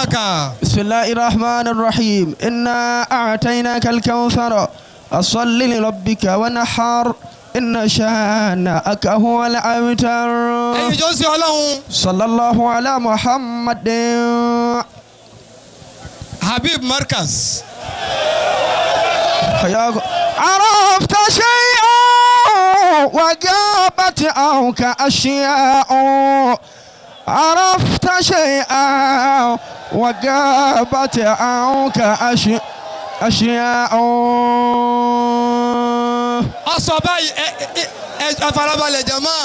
a'tainaka. Bismillahir rahmanir rahim. Inna a'tainaka al-kawthar. Fasalli li rabbika wanhar. Inna shani'aka huwal abtar. Ẹ̀yin jọ sí Ọlọ́run. Sallallahu ala Muhammadin. Habib Markaz. عرفت شيئا وجابت عنك أشياء عرفت شيئا وجابت عنك أشياء. Ọsọ báyìí ẹ farabalẹ̀ jàmá.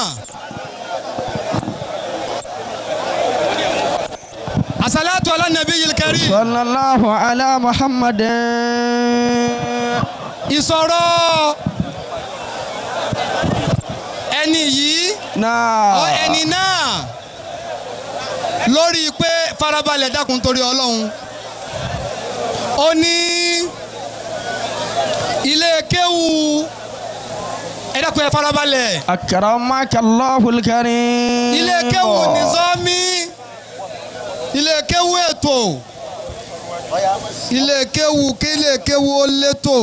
Asalatu ala nabiyil karim. Sallallahu ala Muhammadin. Ìsọ̀rọ̀ ẹni yìí ọ ẹni náà lórí pé farabalẹ̀ dákun torí Ọlọ́run. Ó ní ilé kéwú ẹ dákun ẹ farabalẹ̀. Akramakallahu al-karim. Ilé kéwú nìzọ́mí, ilé kéwú ètò, ilé kéwú kí ilé kéwú ó létò.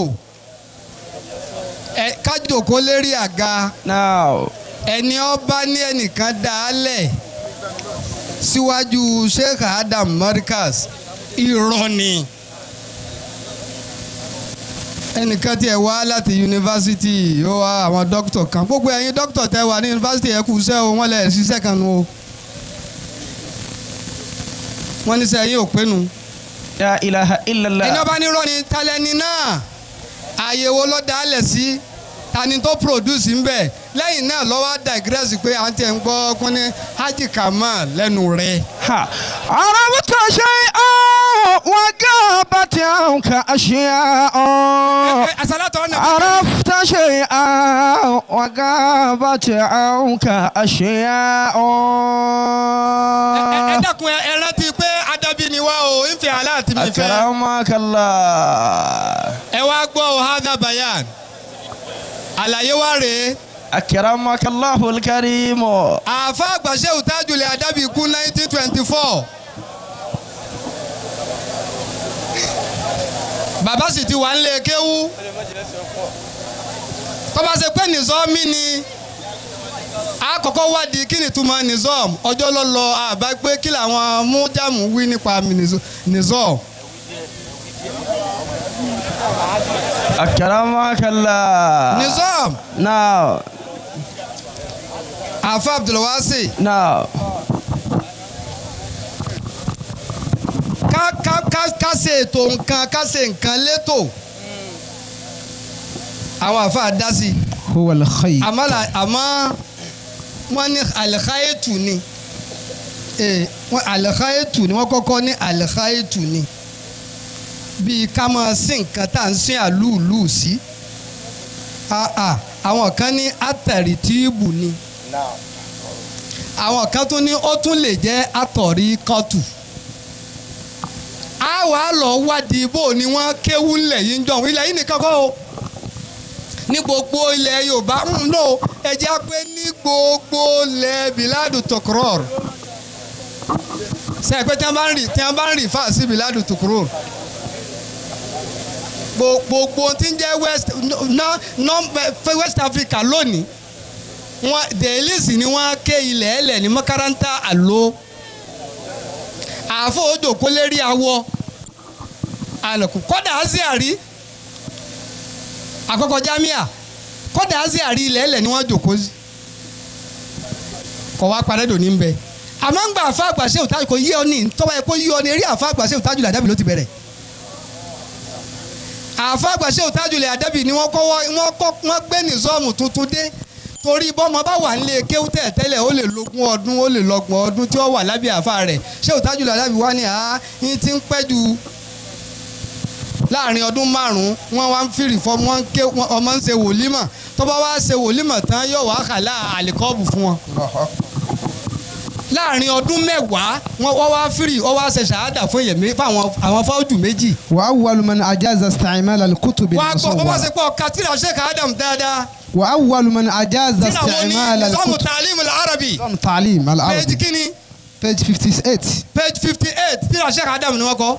Ẹ ká jókòó lérí àga. Ẹni ọba ní ẹnìkan dá a lẹ̀ síwájú Sheikh Adam Markaz irọ́ ni. Ẹnìkan tiẹ̀ wá láti yunifásitì ó wá àwọn dókítà kan. Gbogbo ẹ̀yin dókítà tẹ́ wà ní yunifásitì ẹ kú iṣẹ́ o, wọ́n lẹ̀ ṣiṣẹ́ kan nu o. Wọ́n ní sẹ́ yín ò pé nu. La ilaha illallah. Ẹni ọba ní irọ́ ni talẹ́ni náà àyẹ̀wò ló dá lẹ̀ sí tani tó produce ń bẹ̀ lẹ́yìn náà ló wá digress pé à ń tẹ̀ ń gbọ́ kún ní Hajj Kamal lẹ́nu rẹ̀. عرفت شيئا وغابت عنك أشياء عرفت شيئا وغابت عنك أشياء. Ẹ dákun ẹ rántí pé adabi ni wá o ń fi aláàtì mi fẹ́. Akramakallah. Ẹ wá gbọ́ o hadha bayan àlàyé wa rèé. Akramakallahu al-karim. Àfa àgbà Shehu Tajul Adabi kú 1924. Bàbá sì ti wà nílé kéwú. Tó bá ṣe pé nìzọ́mí ni a kọ́kọ́ wádìí kí ni túmọ̀ nìzọ́m ọjọ́ ló lọ àbá pé kí làwọn mújàmù wí nípa nìzọ́m. Akramakallah. Nìzọ́m. Now. Àfa Abdulwasi. Now. Ká ṣe ètò nǹkan ká ṣe nǹkan létò. Àwọn àfa dá sí i. Huwa al-khayt. Àmọ́ wọ́n ní al-khaytu ni. Al-khaytu ni wọ́n kọ́kọ́ ní al-khaytu ni. Bíi ká máa sin nǹkan tá à ń sin àlúùlù sí. Àwọn kan ní àtẹ̀rìtìbù ni. Àwọn kan tún ní ó tún lè jẹ́ àtọ̀rí kọ́tù. A wàá lọ wádìí bó ni wọ́n kéwú ńlẹ̀ yìí ń jọ̀hún. Ilẹ̀ yìí nìkan kọ́ o. Ní gbogbo ilẹ̀ Yorùbá no ẹ jẹ́ pé ní gbogbo ilẹ̀ Biladu Tukuror. Sẹ́yìn pé tí wọ́n bá ń rì fáà sí Biladu Tukuror. Gbogbo tí ń jẹ́ West Africa lónìí wọ́n dẹ̀ẹ́lìsì ni wọ́n ké ilẹ̀ ẹlẹ̀ ní mọ́kàrántà àlọ́ àfọ òjò kó lérí awọ àlùkù kọ́dà aziari àkọ́kọ́ jamia kọ́dà aziari ilẹ̀ ẹlẹ̀ ni wọ́n jòkó sí kọ́ wá parẹ́ dòní ń bẹ àmọ́ ń gba àfa àgbà Shehu Tajul kò yí ọ ní tọ́wọ́ yẹ kó yí ọ ní eré àfa àgbà Shehu Tajul Adabi ló ti bẹ̀rẹ̀. Àfa àgbà Shehu Tajul Adabi ni wọ́n kọ́ wọ́n gbé nìzọ́ọ̀mù tuntun dé torí bọ́mọ bá wà nílé kéwú tẹ́lẹ̀ ó lè lógún ọdún ó lè lọ́gbọ̀n ọdún tí ó wà lábẹ́ àfa rẹ̀. Shehu Tajul Adabi wá ní àá ní ti ń pẹ́ ju láàrin ọdún márùn-ún wọ́n wá ń fìrì fọ́ wọ́n ń ké ọmọ ń ṣe wòlímọ̀ tó bá wá ṣe wòlímọ̀ tán yóò wá kàlá àlìkọ́ọ̀bù fún wọn. Láàrin ọdún mẹ́wàá wọ́n wá fìrì wọ́n wá ṣe ṣàádà fún èyàn fáwọn àwọn fáwọ́jù méjì. Wa awwalu man ajaza isti'mal al-kutubi al-musawwara. Wọ́n á gbọ́ bó bá ṣe pọ̀ kátìrà Sheikh Adam dáadáa. Wa awwalu man ajaza isti'mal al-kutub. Nizamu ta'lim al-arabi. Nizamu ta'lim al-arabi. Page kini. Page 58. Page 58 tíra Sheikh Adam ni wọ́n kọ.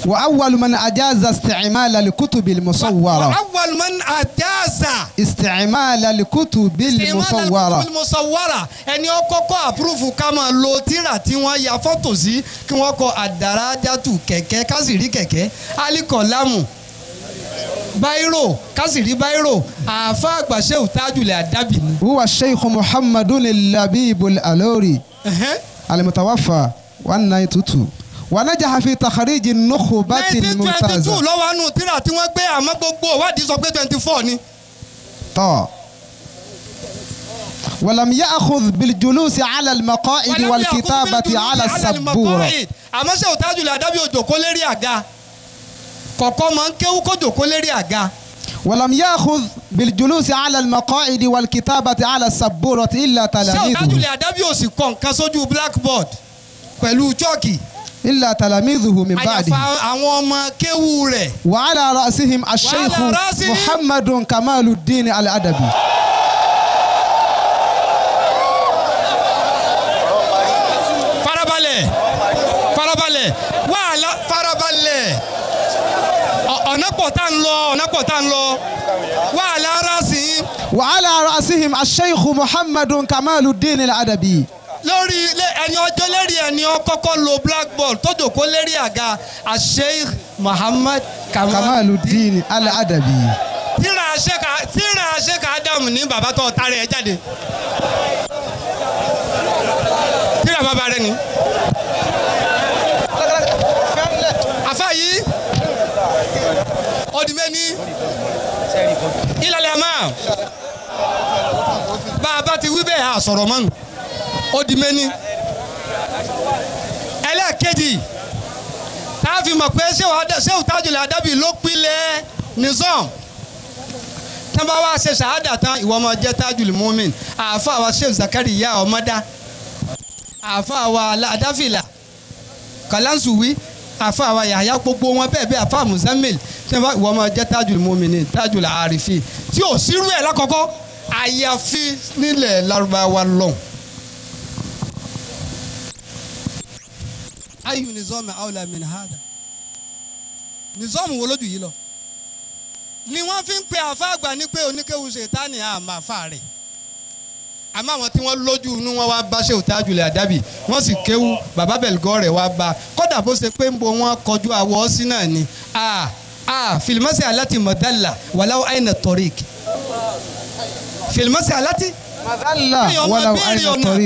وأول من أجاز استعمال الكتب المصورة. وأول من أجاز استعمال الكتب المصورة. المصورة ẹni ó kọ́kọ́ àpúrúfù ká máa lo tírà tí wọ́n ya fọ́tò sí kí wọ́n kọ àdàràdàtù kẹ̀kẹ́ ká sì rí kẹ̀kẹ́ alikọ̀lámù báírò ká sì rí báírò àáfà àgbà Sheikh Tajul Adabi ni. هو الشيخ محمد اللبيب الألوري المتوفى 1922 ونجح في تخريج النخبة الممتازة. 1922 lọ́wọ́ àánú tíra tí wọ́n gbé àmọ́ gbogbo ìwádìí sọ pé 24 ni. طا ولم يأخذ بالجلوس على المقاعد والكتابة على السبورة. àmọ́ Sheikh Tajul Adabi ò jókòó lérí àga kọ̀kọ́ máa ń kéwú kó jókòó lérí àga. ولم يأخذ بالجلوس على المقاعد والكتابة على السبورة إلا Sheikh Tajul تلاميذه. Adabi ò sì kọ nǹkan sójú blackboard pẹ̀lú chọ́ọ̀kì. إلا تلاميذه من بعده. وعلى رأسهم الشيخ محمد كمال الدين الأدبي. Farabalẹ̀ farabalẹ̀ wàhálà farabalẹ̀ ọ̀nà pọ̀ tá ń lọ ọ̀nà pọ̀ tá ń lọ وعلى رأسهم. وعلى رأسهم الشيخ محمد كمال الدين الأدبي. Lórí ẹni ọjọ́ lérí ẹni ọkọ́kọ́ lo blackboard tó jókòó lérí àga Sheikh Muhammad Kamaluddin Al-Adabi. Tíra Sheikh Adam ní bàbá tó tara ẹ jáde. Tíra bàbá rẹ ni. Àfa yìí ọdún mẹ́ni ìlàlẹ̀ àmà bàbá ti wí bẹ́ẹ̀ àsọ̀rọ̀ mọ́nu ó di méní. Ẹlẹ́ẹ̀kejì tá a fi mọ̀ pé Sheikh Tajul Adabi ló pilẹ̀ nizam tí wọ́n bá wá ṣe ṣàhádà tán ìwọ ọmọ jẹ́ Tajul Mumin àáfàá wa Sheikh Zakariya ọmọdá àáfàá wa adáfìlà kàlánsùwí àáfàá wa Yahya gbogbo wọn bẹ́ẹ̀ bẹ́ẹ̀ àáfàá Muzammil tí wọ́n bá ìwọ ọmọ jẹ́ Tajul Mumin Tajul Arifi tí ò sírú ẹ̀ lákọ̀ọ́kọ́ àyàfi nílẹ̀ Lárúbáwá lọ́hùn. Ayu nizọ́ọ̀mù awla min hada nizọ́ọ̀mù wo lójú yìí lọ ni wọ́n fi ń pe àfa àgbà ní pé oníkéwu ṣètánì àmà àfa rẹ̀ àmọ́ àwọn tí wọ́n lójú inú wọn wá bá Sheikh Tajul Adabi wọ́n sì kéwu bàbá bẹ̀lgọ́ rẹ̀ wá bá kódà bó ṣe pé ń bo wọn kọjú àwọ̀ sí náà ni filimasi alati mọ̀dálà wàláwọ̀ àyìnà tọ́rík filimasi alati kí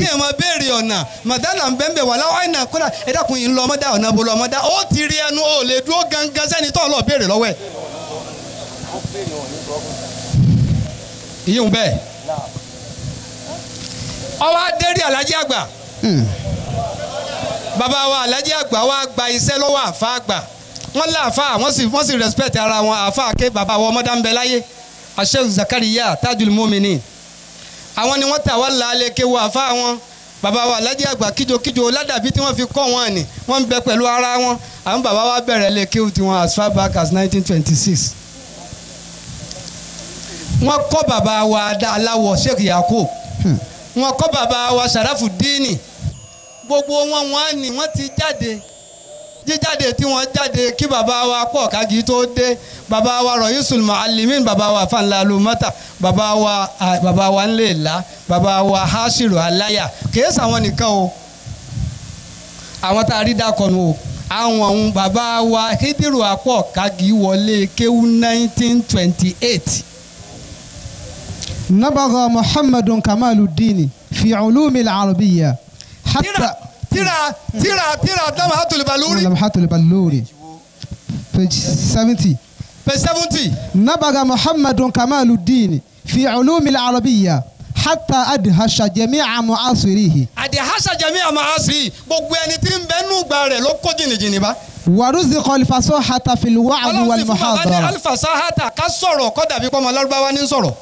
ẹ máa béèrè ọ̀nà màdàlà ń bẹ́ẹ̀ wà láwọn àìnà kódà ẹ dákun yìí ń lọ ọmọdé ọ̀nà bolo ọmọdé ó ti rí ẹnu ó lè dúró gangan sẹ́ni tó lọ béèrè lọ́wọ́ ẹ̀. ìyíhun bẹ́ẹ̀ ọwọ́ adérí alájí àgbà bàbá wa alájí àgbà wa gba iṣẹ́ lọ́wọ́ àfa àgbà wọ́n lé àfa wọ́n sì respect ara wọn àfa ké bàbá wa ọmọdé ń bẹ láyé Sheikh Zakariya Tajul Muminin àwọn ni wọ́n tà wá lálẹ́ kéwu àfa wọn bàbá wa alájí àgbà kíjokíjo ládàbí tí wọ́n fi kọ́ wọn ni wọ́n ń bẹ pẹ̀lú ara wọn àwọn bàbá wa bẹ̀rẹ̀ lé kéwu tiwọn as far back as 1926. Wọ́n kọ́ bàbá wa aláwọ̀ Sheikh Yakub wọ́n kọ́ bàbá wa Sharafudini gbogbo wọn wọn ni wọ́n ti jáde jíjáde tí wọ́n jáde kí bàbá wa pọ̀ kági tó dé bàbá wa Rọ̀yísùl Muallimin bàbá wa Fanlalu Mọ́tà bàbá wa ńlẹ̀lá bàbá wa Hashiru Aláyà kìí sàwọn nìkan o àwọn tá a rí dákọ̀nù o àwọn ọ̀hún bàbá wa Hidiru Apọ̀ kági wọlé kéwú 1928. نبغى محمد كمال الدين في علوم العربية حتى ترى ترى ترى لمحة البلوري لمحة البلوري page 70 page 70 نبغى محمد كمال الدين في علوم العربية حتى أدهش جميع معاصريه أدهش جميع معاصريه gbogbo ẹni tí ń bẹ nínú ìgbà rẹ̀ ló kó jìnnìjìnnì bá. ورزق الفصاحة في الوعظ والمحاضرة الفصاحة ká sọ̀rọ̀ kó dàbí pọ́nmọ Lárúbáwá ní sọ̀rọ̀.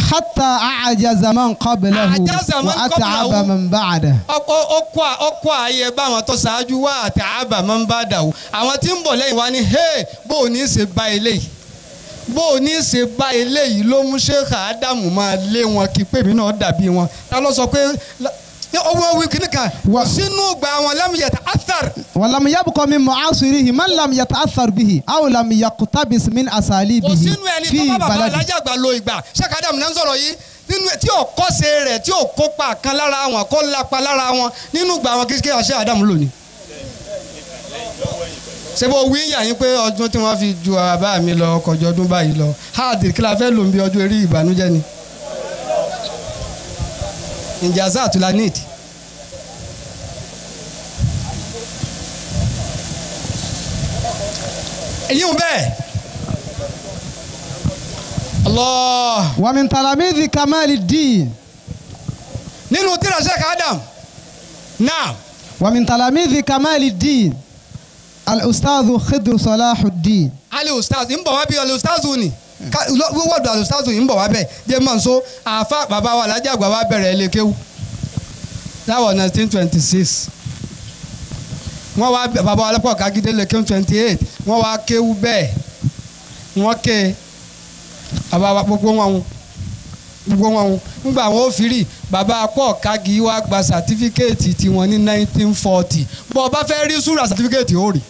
حتى أعجز من قبله وأتعب من بعده. Ọkọ ayé báwọn tó ṣáájú wá àtàbà máa ń bá dà o àwọn tí ń bọ̀ lẹ́yìn wa ni hey bó o ní í ṣe bá eléyìí bó o ní í ṣe bá eléyìí ló mú Sheikh Ádámù máa lé wọn kí pèmí náà dàbí wọn ta ló sọ pé Owó kìíní kan sínú gba àwọn lam yata'athar. Wa lam yabqa min mu'asirihi man lam yata'athar bihi aw lam yaqtabis min asalibihi. Kò sínú ẹni tó bá bàbá Alhaji Àgbà lo ìgbà Sheikh Adam náà ń sọ̀rọ̀ yìí nínú tí ò kọ́sẹ̀ rẹ̀ tí ò kópa kan lára wọn kó lápa lára wọn nínú ìgbà wọn kí Sheikh Adam lò ní. Ṣé bó wí yà yín pé ọdún tí wọ́n fi ju bàbá mi lọ kọjọ ọdún báyìí lọ háàdì kí la fẹ́ lò ń bí ọdún eré ìbànújẹ́ ni. Ìjàzá àtúlá need. Èyí ń bẹ́ẹ̀. Allah. Wa min talamidhi Kamaluddin. Nínú tírà Sheikh Adam. Naam. Wa min talamidhi Kamaluddin. Al-Ustadhu Khidr Salahuddin. Al-Ustadh ń bọ̀ wá bí Al-Ustadhu ni. Wọ́ọ̀dù Al-Ustadhu ń bọ̀ wá bẹ́ẹ̀. Jẹ́ mọ̀ nso àfa bàbá wa Alhaji Àgbà wa bẹ̀rẹ̀ ilé kéwú. That was 1926. Wọ́n wá bàbá wa lọ́pọ̀ kágídé lè kéwú 28. Wọ́n wá kéwú bẹ́ẹ̀. Wọ́n ké bàbá wa gbogbo wọn gbogbo wọn ńgbà wọn ò fi rí bàbá pọ̀ kági wá gba sàtífíkẹ́ẹ̀tì tiwọn ní 1940. Bọ́ ọ bá fẹ́ rí súrà sàtífíkẹ́ẹ̀tì ó rí.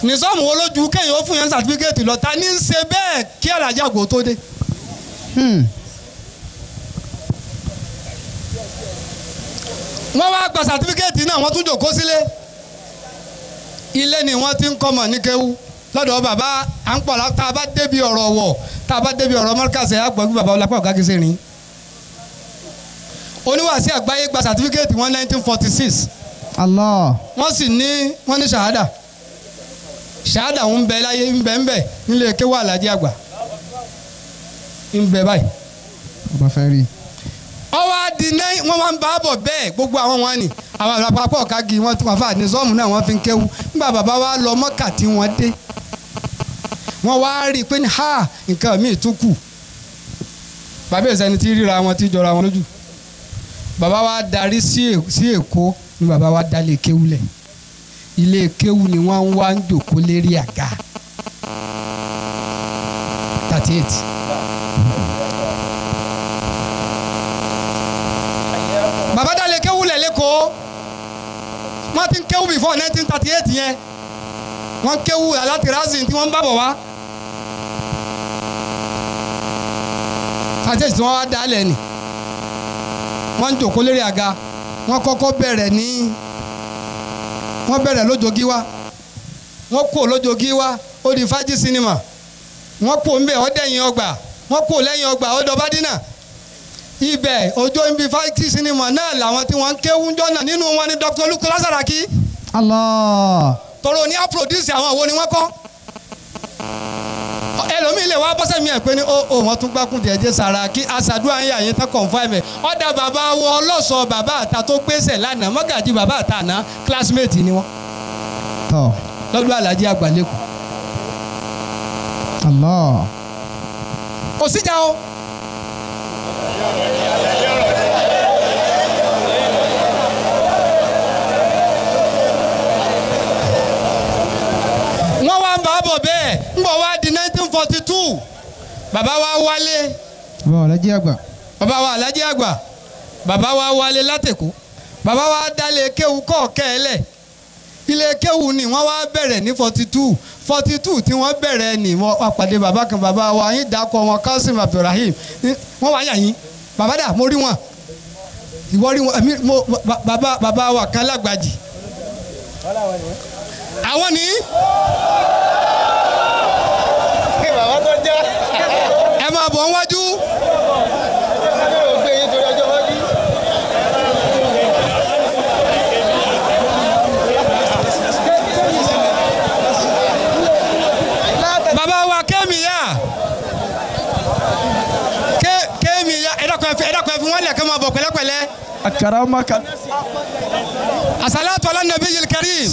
Nìsọ́ọ̀mù wo lójú kéèyàn ó fún yẹn sàtífíkẹ́ẹ̀tì lọ ta ní í ṣe bẹ́ẹ̀ kí Alhaji Àgbà tó dé. Wọ́n wá gba sàtífíkẹ́ẹ̀tì náà wọ́n tún jòkó sílé. Ilé ni wọ́n ti ń kọ́mọ̀ ní kéwú lọ́dọ̀ bàbá à ń pọ̀ tá a bá débi ọ̀rọ̀ wọ̀ tá a bá débi ọ̀rọ̀ mọ́ríkàsì àgbọ̀gbí bàbá ọlápá ọ̀gá kìí rìn. Oníwàásí àgbáyé gba sàtífíkẹ́ẹ̀tì wọn 1946. Allah. Wọ́n sì ní wọ́n ní ṣàhádà. Ṣàhádà ń bẹ láyé ń bẹ ń bẹ nílé kéwú Alhaji Àgbà ń bẹ báyìí. Ọba fẹ́ rí. Ọwọ́ adi náà wọ́n máa ń bá bọ̀ bẹ́ẹ̀ gbogbo àwọn wọn ni àwọn àpapọ̀ kági wọn tún àfa ní sọ́ọ̀mù náà wọ́n fi ń kéwú nígbà bàbá wa lọ Mọ́kà tí wọ́n dé wọ́n wá rí i pé ní ha nǹkan míì tún kù bàbá ìsẹ́ni tí ríra wọn tí jọra wọn lójú bàbá wa darí sí Èkó ni bàbá wa dá lé kéwú lẹ̀ ilé kéwú ni wọ́n wá ń jòkó lérí àga 38. Bàbá dálé kéwú lẹ̀ lẹ́kọ̀ọ́ wọ́n ti ń kéwú before 1938 yẹn wọ́n kéwú alátìrásì tí wọ́n ń bàbọ̀ wá 38 tí wọ́n wá dálẹ̀ ni wọ́n ń jòkó lérí àga wọ́n kọ́kọ́ bẹ̀rẹ̀ ní wọ́n bẹ̀rẹ̀ lójoogi wá wọ́n kó lójoogi wá ó di Fájì sinimá wọ́n kó ń bẹ̀ ó dẹ̀yìn ọgbà wọ́n kó lẹ́yìn ọgbà ó dọ̀bádínà ibẹ̀ ojú ibi Fájì sinimá náà làwọn tí wọ́n ń kéwú jọ́nà nínú wọn ni Dr. Olúkọlá Sàràkí. Allah. Tọrọ ní á produce àwọn wo ni wọ́n kọ́ ẹlòmíì lè wá bọ́sẹ̀ mi ẹ̀ pé ní ó wọ́n tún gbákùn díẹ̀ jẹ́ Sàràkí aṣàdúrà ń yà yín tán confirm ẹ̀ ọ̀dà bàbá wọn ọlọ́sọ bàbá àta tó gbèsè lánàá mọ́gàjì bàbá àta àná classmate ni wọ́n. Tọ́. Lọ́dún Alhaji Àgbà lẹ́kọ̀ọ́. Allah. Kò síjà o. Wọ́n wá ń bá bọ̀ bẹ́ẹ̀ ń bọ̀ wá di 1942 bàbá wa wálé. Bàbá Alhaji Àgbà. Bàbá wa Alhaji Àgbà bàbá wa wálé látẹ̀kọ́ bàbá wa dálé kéwu kọ̀ọ̀kẹ́ ẹ lẹ̀ ilé kéwu ni wọ́n wá bẹ̀rẹ̀ ní 42 tí wọ́n bẹ̀rẹ̀ ni wọ́n wá pàdé bàbá kan bàbá wa yín dákọ̀ wọn Kasim Abdulrahim wọ́n wá yà yín bàbá dà mo rí wọn ìwọ rí wọn èmi mo bàbá bàbá wa kan lágbàjì àwọn ni. Ẹ máa bọ̀ wájú. Bàbá wa kémìyà kémìyà ẹ dákun ẹ fi wọ́n lẹ̀ kí wọ́n máa bọ̀ pẹ̀lẹ́pẹ̀lẹ́. Akaramaka. Asalatu ala nabiyil karim.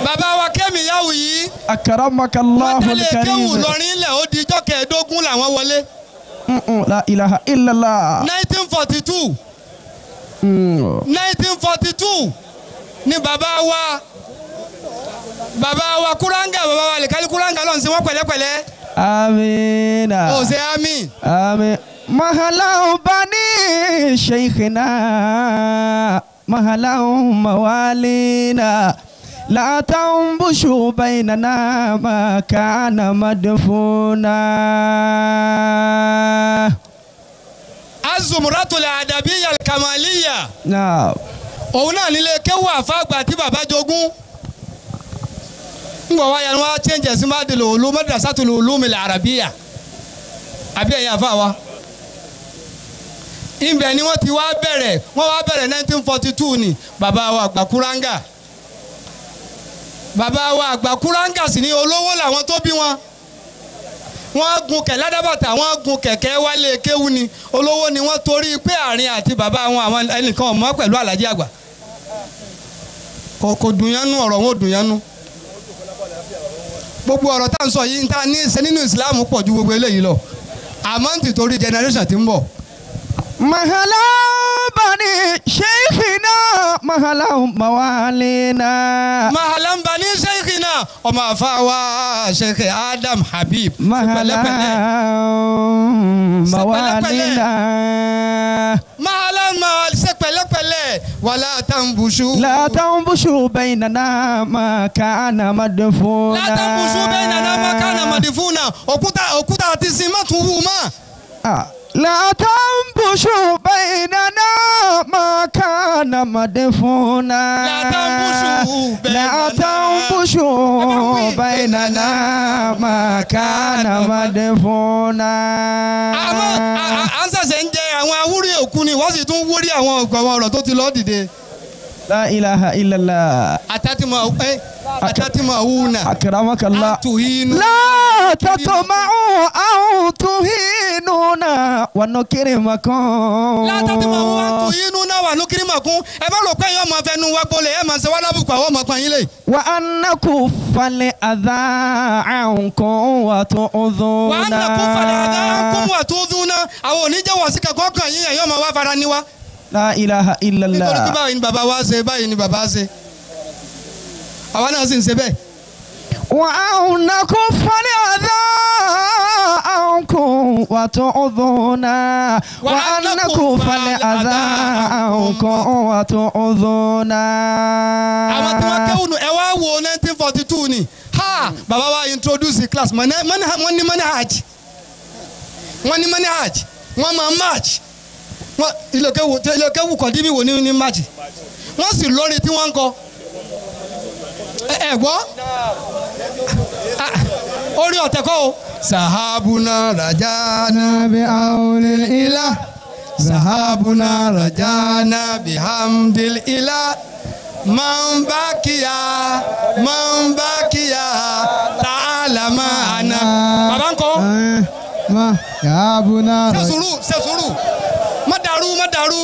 Bàbá wa kémìyà wù yìí. Akaramaka Allahul karim. Wọ́n tẹ́lẹ̀ kéwù lọ́rin ilẹ̀ ó di ijọ́ kẹẹ̀ẹ́dógún làwọn wọlé. La ilaha illallah. 1942. 1942 ni bàbá wa Kuranga bàbá wa Alikali Kuranga lọ́n sí wọ́n pẹ̀lẹ́pẹ̀lẹ́. Amiina. Ó ṣe àmín. Àmín. مهلا بني شيخنا مهلا موالينا لا تنبشوا بيننا ما كان مدفونا. Az-Zumratul Adabiyya al-Kamaliyya. Naam. Òun náà nílé kéwú àfàgbà tí bàbá jogún. Ń bọ̀ wáyà ni wọ́n á change ẹ̀sìn má dìlò òlu Madrasatul Ulumil Arabiyya. Àbí ẹ̀yin àfa wa. Ibẹ̀ ni wọ́n ti wá bẹ̀rẹ̀, wọ́n wá bẹ̀rẹ̀ 1942 ni bàbá wa àgbà Kúráńgà. Bàbá wa àgbà Kúráńgà sì ni olówó làwọn tó bí wọn. Wọ́n gun kẹ̀lẹ́ dábàtà, wọ́n gun kẹ̀kẹ́ wálé kéwú ni olówó ni wọ́n torí pé àárín àti bàbá wọn àwọn ẹnìkan ọmọ pẹ̀lú Àlàjí àgbà. Kò dùn yánú ọ̀rọ̀ wọn ò dùn yánú. Gbogbo ọ̀rọ̀ tá à ń sọ yìí ń ta ní ṣe nínú Ìsìláàmù pọ̀ ju gbogbo eléyìí lọ. Àmọ́ ń tìtorí generation tí ń bọ̀. مهلا بني شيخنا مهلا موالينا. مهلا بني شيخنا ọmọ àfáwà Sheikh Adam Habib. مهلا موالينا. مهلا ṣe pẹ̀lẹ́pẹ̀lẹ́ ولا تنبشوا. لا تنبشوا بيننا ما كان مدفونا. لا تنبشوا بيننا ما كان مدفونا. Òkúta òkúta àti sinmá tún wù mọ́. لا تنبشوا بيننا ما كان مدفونا. لا تنبشوا بيننا ما كان مدفونا. Àmọ́ à ń ṣẹ̀ṣẹ̀ ń jẹ àwọn awúrí òkú ni wọ́n sì tún wúrí àwọn ọ̀rọ̀ tó ti lọ dìde. لا إله إلا الله. أتتمعون أكرمك الله. لا تطمعوا أو تهينونا ونكرمكم. لا تطمعوا أو تهينونا ونكرمكم. Ẹ má rò pé ẹ̀yin ọmọ fẹnu wa gbolẹ̀ ẹ máa ṣe wá lábùkù àwọn ọmọ kan yín lè. وأن نكف الأذى عنكم وتؤذونا. وأن نكف الأذى عنكم وتؤذونا. Àwọn oníjẹ́wọ̀ sí kankan kan yín ẹ̀yin ọmọ wa fara ní wa. La ilaha illallah. Nítorí pé báyìí ni bàbá wa ṣe báyìí ni bàbá ṣe. Àwa náà sì ń ṣe bẹ́ẹ̀. وأن نكف الأذى عنكم وتؤذونا. وأن نكف الأذى عنكم وتؤذونا. Àwọn tí wọ́n kéwòn ẹ wá wo 1942 ni ha bàbá wa introduce class wọ́n ní manhaj wọ́n ní manhaj wọ́n máa march wọ́n ilé kéwù kọ̀dímì wò ní march wọ́n sì lórí tí wọ́n ń kọ ẹ gbọ́ orí ọ̀tẹ̀ kọ́ o. Sahabuna rajana bi aulil ila sahabuna rajana bi hamdil ila man bakiya ta'ala ma'ana. Bàbá ń kọ́. Ṣe sùúrù ṣe sùúrù má dàrú má dàrú.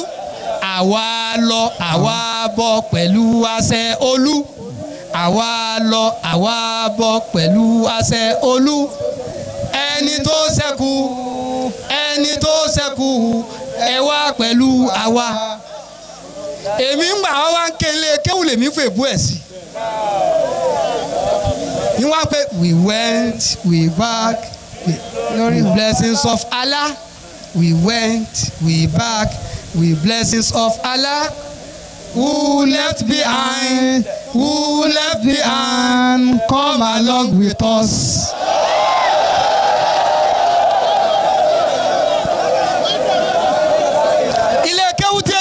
Àwa lọ àwa bọ̀ pẹ̀lú àṣẹ Olú. Àwa lọ àwa bọ̀ pẹ̀lú àṣẹ Olú. Ẹni tó ṣẹ́kù ẹni tó ṣẹ́kù ẹ wá pẹ̀lú àwa. Èmi ń gbà wá ń kele kéwù lèmi fò èbú ẹ̀ sí. Ní wá pé we went we back with blessings of Allah. We went we back with blessings of Allah. Who left behind? Who left behind? Come along with us. Ilé kéwú tí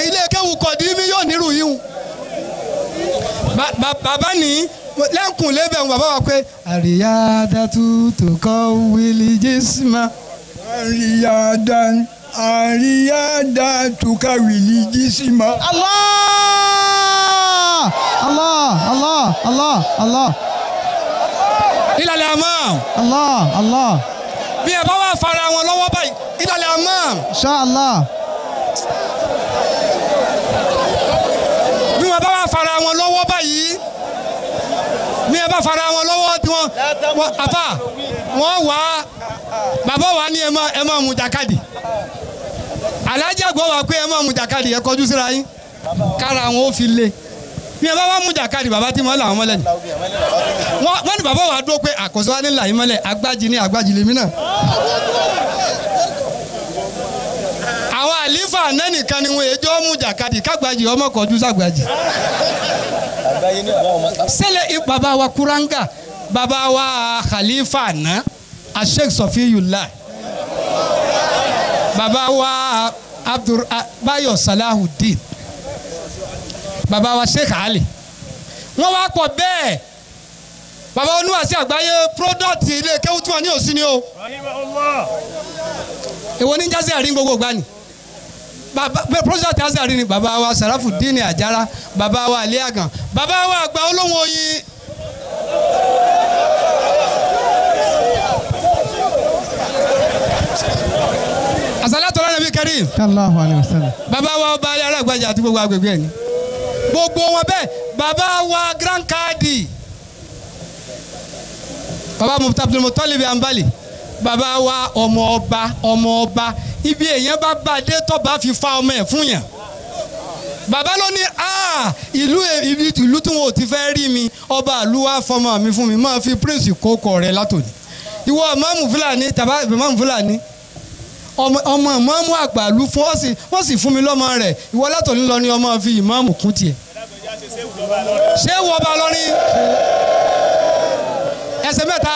ilé kéwú kọ̀dí mi yóò nírú yín. Bàbá ní lẹ́kùn lébẹ̀ ń bàbá wa pé àríyá dátú tó kọ́ wílí jísímà. Àríyá tuka wìlì jísímà. Allah Allah Allah Allah Allah. Ìlàlẹ̀ àmọ́. Allah Allah. Bí ẹ bá wà fara wọn lọ́wọ́ báyìí, ìlàlẹ̀ àmọ́. Inshallah. Bí wọn bá wà fara wọn lọ́wọ́ báyìí, bí ẹ bá fara wọn lọ́wọ́ tí wọ́n àfà wọ́n wá bàbá wa ní ẹ máa mú jàkadì. Alájà gbọ́ wa pé ẹ máa mú jàkadì ẹ kọjú síra yín kára wọn ó fi le. Bí ẹ bá wá mú jàkadì bàbá tí wọ́n là wọ́n mọ́lẹ̀ ni. Wọ́n ní bàbá wa dúró pé àkóso wa ní là yín mọ́lẹ̀ agbáji ní agbáji lèmi náà. Àlífà nẹ́nìkan ni wọn èjọ́ mú jàkadì kágbájì ọmọ kọjú sàgbàjì. Sẹ́lẹ̀ bàbá wa Kuranga bàbá wa Khalifa àná Sheikh Sọfiyullah bàbá wa Abdul Bayo Salahuddin bàbá wa Sheikh Ali wọ́n wá pọ̀ bẹ́ẹ̀ bàbá oníwàásí àgbáyé product ilé kéwú tí wọ́n ní òsín ni o èwo ní jásí àrí gbogbo gbani bàbá product jásí àrí ni bàbá wa Sàràfùdíìnì Àjàrà bàbá wa Ali Àgàn bàbá wa àgbà olóhùn oyin. Àsálàtù ala Nabi Karim. Sallallahu alayhi wa sallam. Bàbá wa ọba alẹ́ alágbàjà àti gbogbo agbègbè ẹ̀ ni gbogbo wọn bẹ́ẹ̀ bàbá wa Grand Kadi bàbá Abdulmutalib Ambali bàbá wa ọmọ ọba ọmọ ọba ibi èèyàn bá bá dé tọ́ba fi fa ọmọ ẹ̀ fún yàn bàbá ló ní ìlú ìlú tí wọn ò ti fẹ́ rí mi ọba ìlú wa fọmọ mi fún mi máa fi prince kókó rẹ látòní ìwọ ìmáàmù Fúlàní tàbá ìmáàmù Fúlàní ọmọ ìmáàmù àgbàlú fún wọ́n sì fún mi lọ́mọ rẹ̀ ìwọ látòní lọ ni ọmọ fi ìmáàmù kún tiẹ̀ ṣé wọ́n bá lọ́rin ẹsẹ̀ mẹ́ta.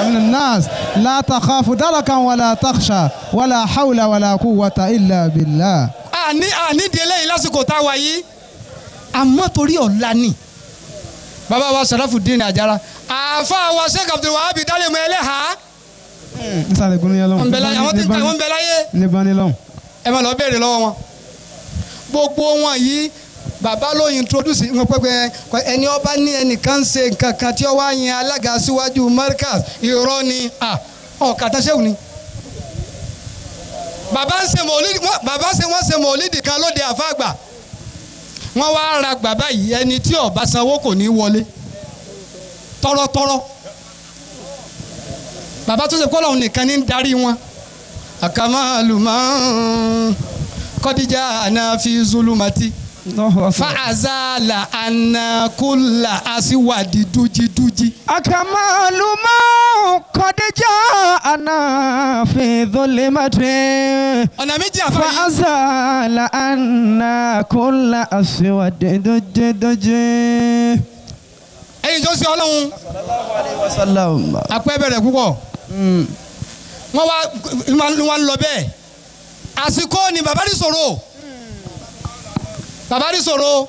من الناس لا تخاف دركا ولا تخشى ولا حول ولا قوة إلا بالله. Àní àní di eléyìí lásìkò tá a wà yìí àmọ́ torí ọ̀la ni bàbá wa Sàràfùdíìnì Àjàrà àáfàá wa Sheikh Abdul Wahab Dálẹ́mọ̀ ẹlẹ́hàá. Nísàlẹ̀ gúnlẹ̀ yẹn lọ́wọ́. Àwọn tí ń ta wọn bẹ láyé. Ní bani lọ́wọ́. Ẹ máa lọ béèrè lọ́wọ́ wọn. Gbogbo wọn yìí bàbá ló introduce wọn pẹpẹ ẹni ọba ní ẹnìkan ṣe nǹkan kan tí ó wá yin alága síwájú Markaz irọ́ ni ọ̀kàtà ṣéwù ni. Bàbá ń ṣe mọ̀lídìí bàbá ṣe wọ́n ṣe mọ̀lídìí kan lóde àfàgbà wọ́n wá ra bàbá yìí ẹni tí ó bá sanwó kò ní wọlé tọrọtọrọ bàbá tó ṣe kọ́lọ́hún nìkan ní darí wọn. Àkàmàlùmọ́ kọ́díjà àná fi zulumati fa'azala anakula asiwadi dujiduji. Akamaluma kọdija ana fi dhulimati. Ọ̀nà méjì àfáà yìí. Fa'azala anakula asiwadi dujiduji. Ẹyin tó ṣe Ọlọ́run. Sallallahu alayhi wa sallam. Àpẹ́ bẹ̀rẹ̀ púpọ̀. Wọ́n wá wọ́n lọ bẹ́ẹ̀. Àsìkò ni bàbá rí sọ̀rọ̀. Bàbá rí sọ̀rọ̀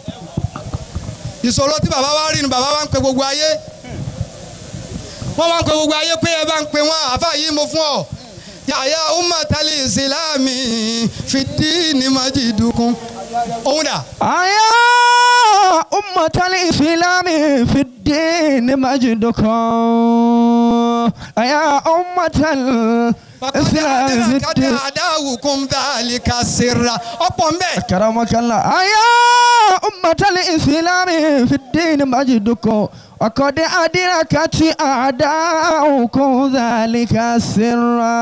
ìṣòro tí bàbá wa rí ni bàbá wa ń pe gbogbo ayé wọ́n wá ń pe gbogbo ayé pé ẹ bá ń pe wọn àfa yìí mo fún ọ yàyà ummatali ìsìlámì fìdí ní majidukun òun dà. Àyà ummatali ìsìlámì fìdí ní majidukun àyà ummatali. Fakad adawukum dhalika sirra ọ̀pọ̀ mbẹ́. Karamakallah. Aya ummatal islami fi din majidukum وقد أدركت أعداؤكم ذلك سرا.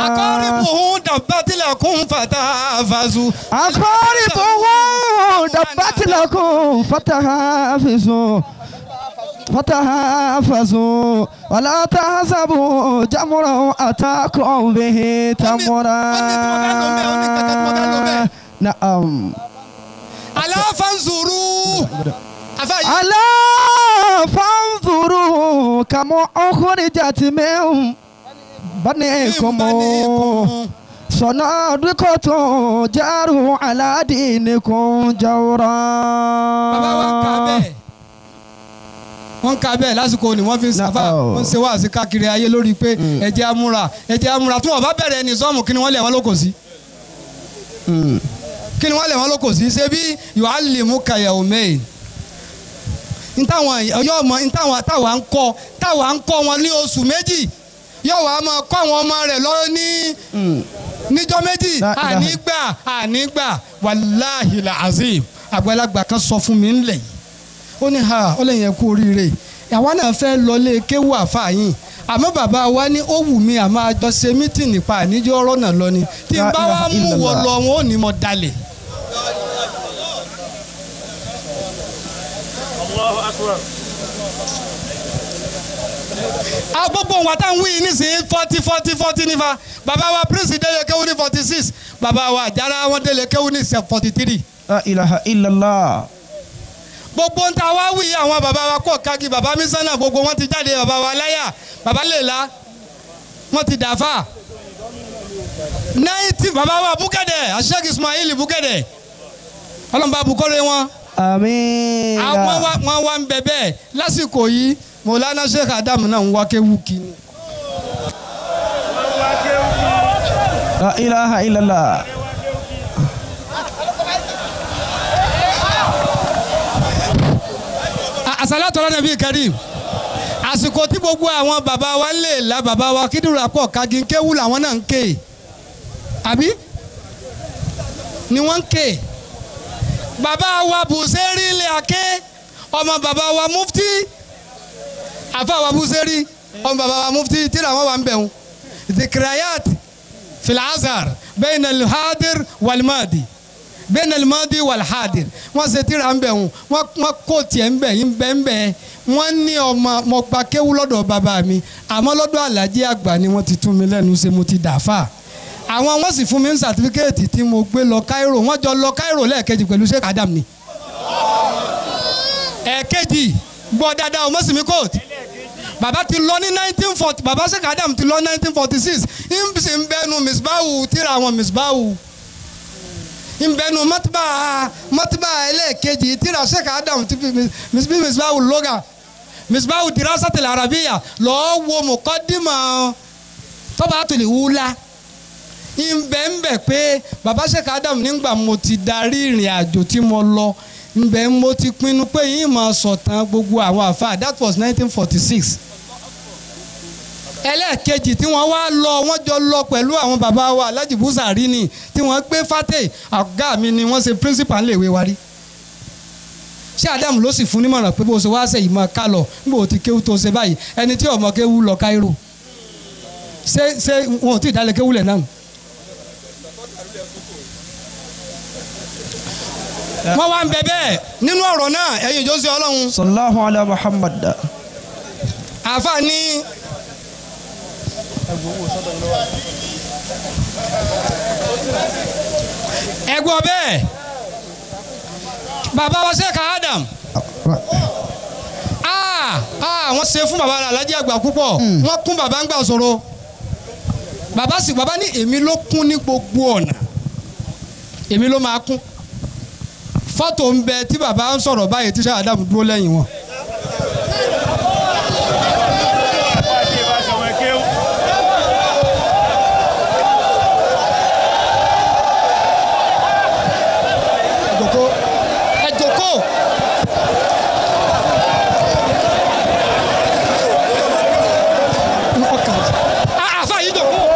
أقاربه دبت لكم فتحافظوا. أقاربه دبت لكم فتحافظوا فتحافظوا ولا تحسبوا جمرا أتاكم به تمرا. نعم. ألا فانظروا ألا فانظروا كما أخرجت من بنيكم صنادقة جاروا على دينكم جورا. Wọ́n ka bẹ́ẹ̀ lásìkò ni wọ́n fi ń sáfà wọ́n ń ṣe wáàsí káàkiri ayé lórí pé ẹ jẹ́ amúra ẹ jẹ́ amúra tí wọ́n bá bẹ̀rẹ̀ ẹni sọ́ọ̀mù kí ni wọ́n lẹ̀ wọ́n lóko sí. Kí ni wọ́n lẹ̀ wọ́n lóko sí ṣé bí yu'allimuka yawmayn. Ntáwọn yóò mọ ntáwọn táwa ń kọ́ táwa ń kọ́ wọn ní oṣù méjì yóò wá máa kọ́ àwọn ọmọ rẹ̀ lọ ní níjọ́ méjì ànígbà ànígbà wàláhìl azim àgbàlagbà kan sọ fún mi ńlẹ̀ yìí ó ní ha ó lè yẹn kú oríire àwa náà fẹ́ lọlé kéwú àfa yín àmọ́ bàbá wa ní ó wù mí àmọ́ àjọ ṣe mítìn nípa àníjọ́ ọ̀rọ̀ náà lọ ni tí n bá wá mú wọ lọ wọn ò ní mọ dalẹ̀. Gbogbo wa tá ń wí nísìnyí 40 40 40 nífa. Bàbá wa Prince délé kéwú ní 46. Bàbá wa Àjàrà wọn délé kéwú ní 43. La ilaha illallah. Gbogbo ń ta wá wí àwọn bàbá wa kọ̀ kági bàbá mísánà gbogbo wọn ti jáde bàbá wa láyà bàbá lèla wọn ti dàfà. 90 bàbá wa Búkẹ́dẹ̀ Sheikh Ismail Búkẹ́dẹ̀ ọlọ́mọba bukọ́lé wọn. Àmín. Àwọn wọn wá ń bẹ bẹ́ẹ̀ lásìkò yìí Mọ̀lánà Sheikh Adam náà ń wá kéwú kí ni. La ilaha illallah. Àsálàtù ala Nabi Karim. Àsìkò tí gbogbo àwọn bàbá wa lè la bàbá wa kídùrà pọ̀ kagi kéwú làwọn náà ń ké. Àbí? Ni wọ́n ń ké. Bàbá wa Bùsẹ́rì lè àké ọmọ bàbá wa Mufti. Àfa wa Bùsẹ́rì ọmọ bàbá wa Mufti tíra wọn wà ń bẹ̀rù. Dhikrayat fil azhar bayna al-hadir wal-madi. Bayna al-madi wal-hadir. Wọ́n ṣe tíra ń bẹ̀rù wọ́n kó tiẹ̀ ń bẹ̀ ń bẹ̀ ń bẹ̀. Wọ́n ní ọmọ mo gba kéwú lọ́dọ̀ bàbá mi àmọ́ lọ́dọ̀ Àlàjí àgbà ni wọ́n ti tún mi lẹ́nu ṣe mo ti dàáfà. Àwọn wọ́n sì fún mi ní sàtífíkẹ́ẹ̀tì tí mo gbé lọ Cairo wọ́n jọ lọ Cairo lẹ́ẹ̀kejì pẹ̀lú Sheikh Adam ni. Ẹ̀ẹ̀kejì gbọ́ dáadáa o mọ́sìmí court. Bàbá ti lọ ní 1940 bàbá Sheikh Adam ti lọ 1946 ń sì ń bẹnu misbahu tíra àwọn misbahu. Ń bẹnu mọ́tíbà ẹlẹ́ẹ̀kejì tíra Sheikh Adam ti fi misbahu lóga misbahu dirasatil arabiya lọ́ọ́ wo muqaddima tọ́ba wúlá. Nbẹ nbẹ pé bàbá Sheikh Adam nígbà mo ti darí ìrìn àjò tí mo lọ nbẹ mo ti pinnu pé yín máa sọ̀tàn gbogbo àwọn àfa. That was 1946. Ẹlẹ́ẹ̀kejì tí wọ́n wá lọ wọ́n jọ lọ pẹ̀lú àwọn bàbá wa Alhaji Busari ni tí wọ́n gbé fàtẹ́ ọ̀gá mi ni wọ́n ṣe principal léèwé wa rí. Ṣé Adam ló sì fún nímọ̀ràn pé bó ṣe wá ṣe ìmọ̀ ká lọ níbo ti kéwú tó ṣe báyìí ẹni tí ọmọ kéwú lọ Cairo ṣé wọn ò tí ì dálé kéwú lẹ̀ náà. Wọ́n wá ń bẹ bẹ́ẹ̀ nínú ọ̀rọ̀ náà ẹ̀yin ìjọsìn Ọlọ́run. Sallallahu ala Muhammad. Àfa ní. Ẹ̀gbọ́n bẹ́ẹ̀ bàbá wa Sheikh Adam. Wọ́n ṣe fún bàbá Alhaji àgbà púpọ̀ wọ́n kún bàbá ń gbà sọ̀rọ̀. Bàbá sì bàbá ní èmi ló kún ní gbogbo ọ̀nà èmi ló máa kún. Fọ́tò ń bẹ tí bàbá ń sọ̀rọ̀ báyìí tí Sheikh Adam dúró lẹ́yìn wọn. Ẹ jókòó. Àfa yìí jókòó.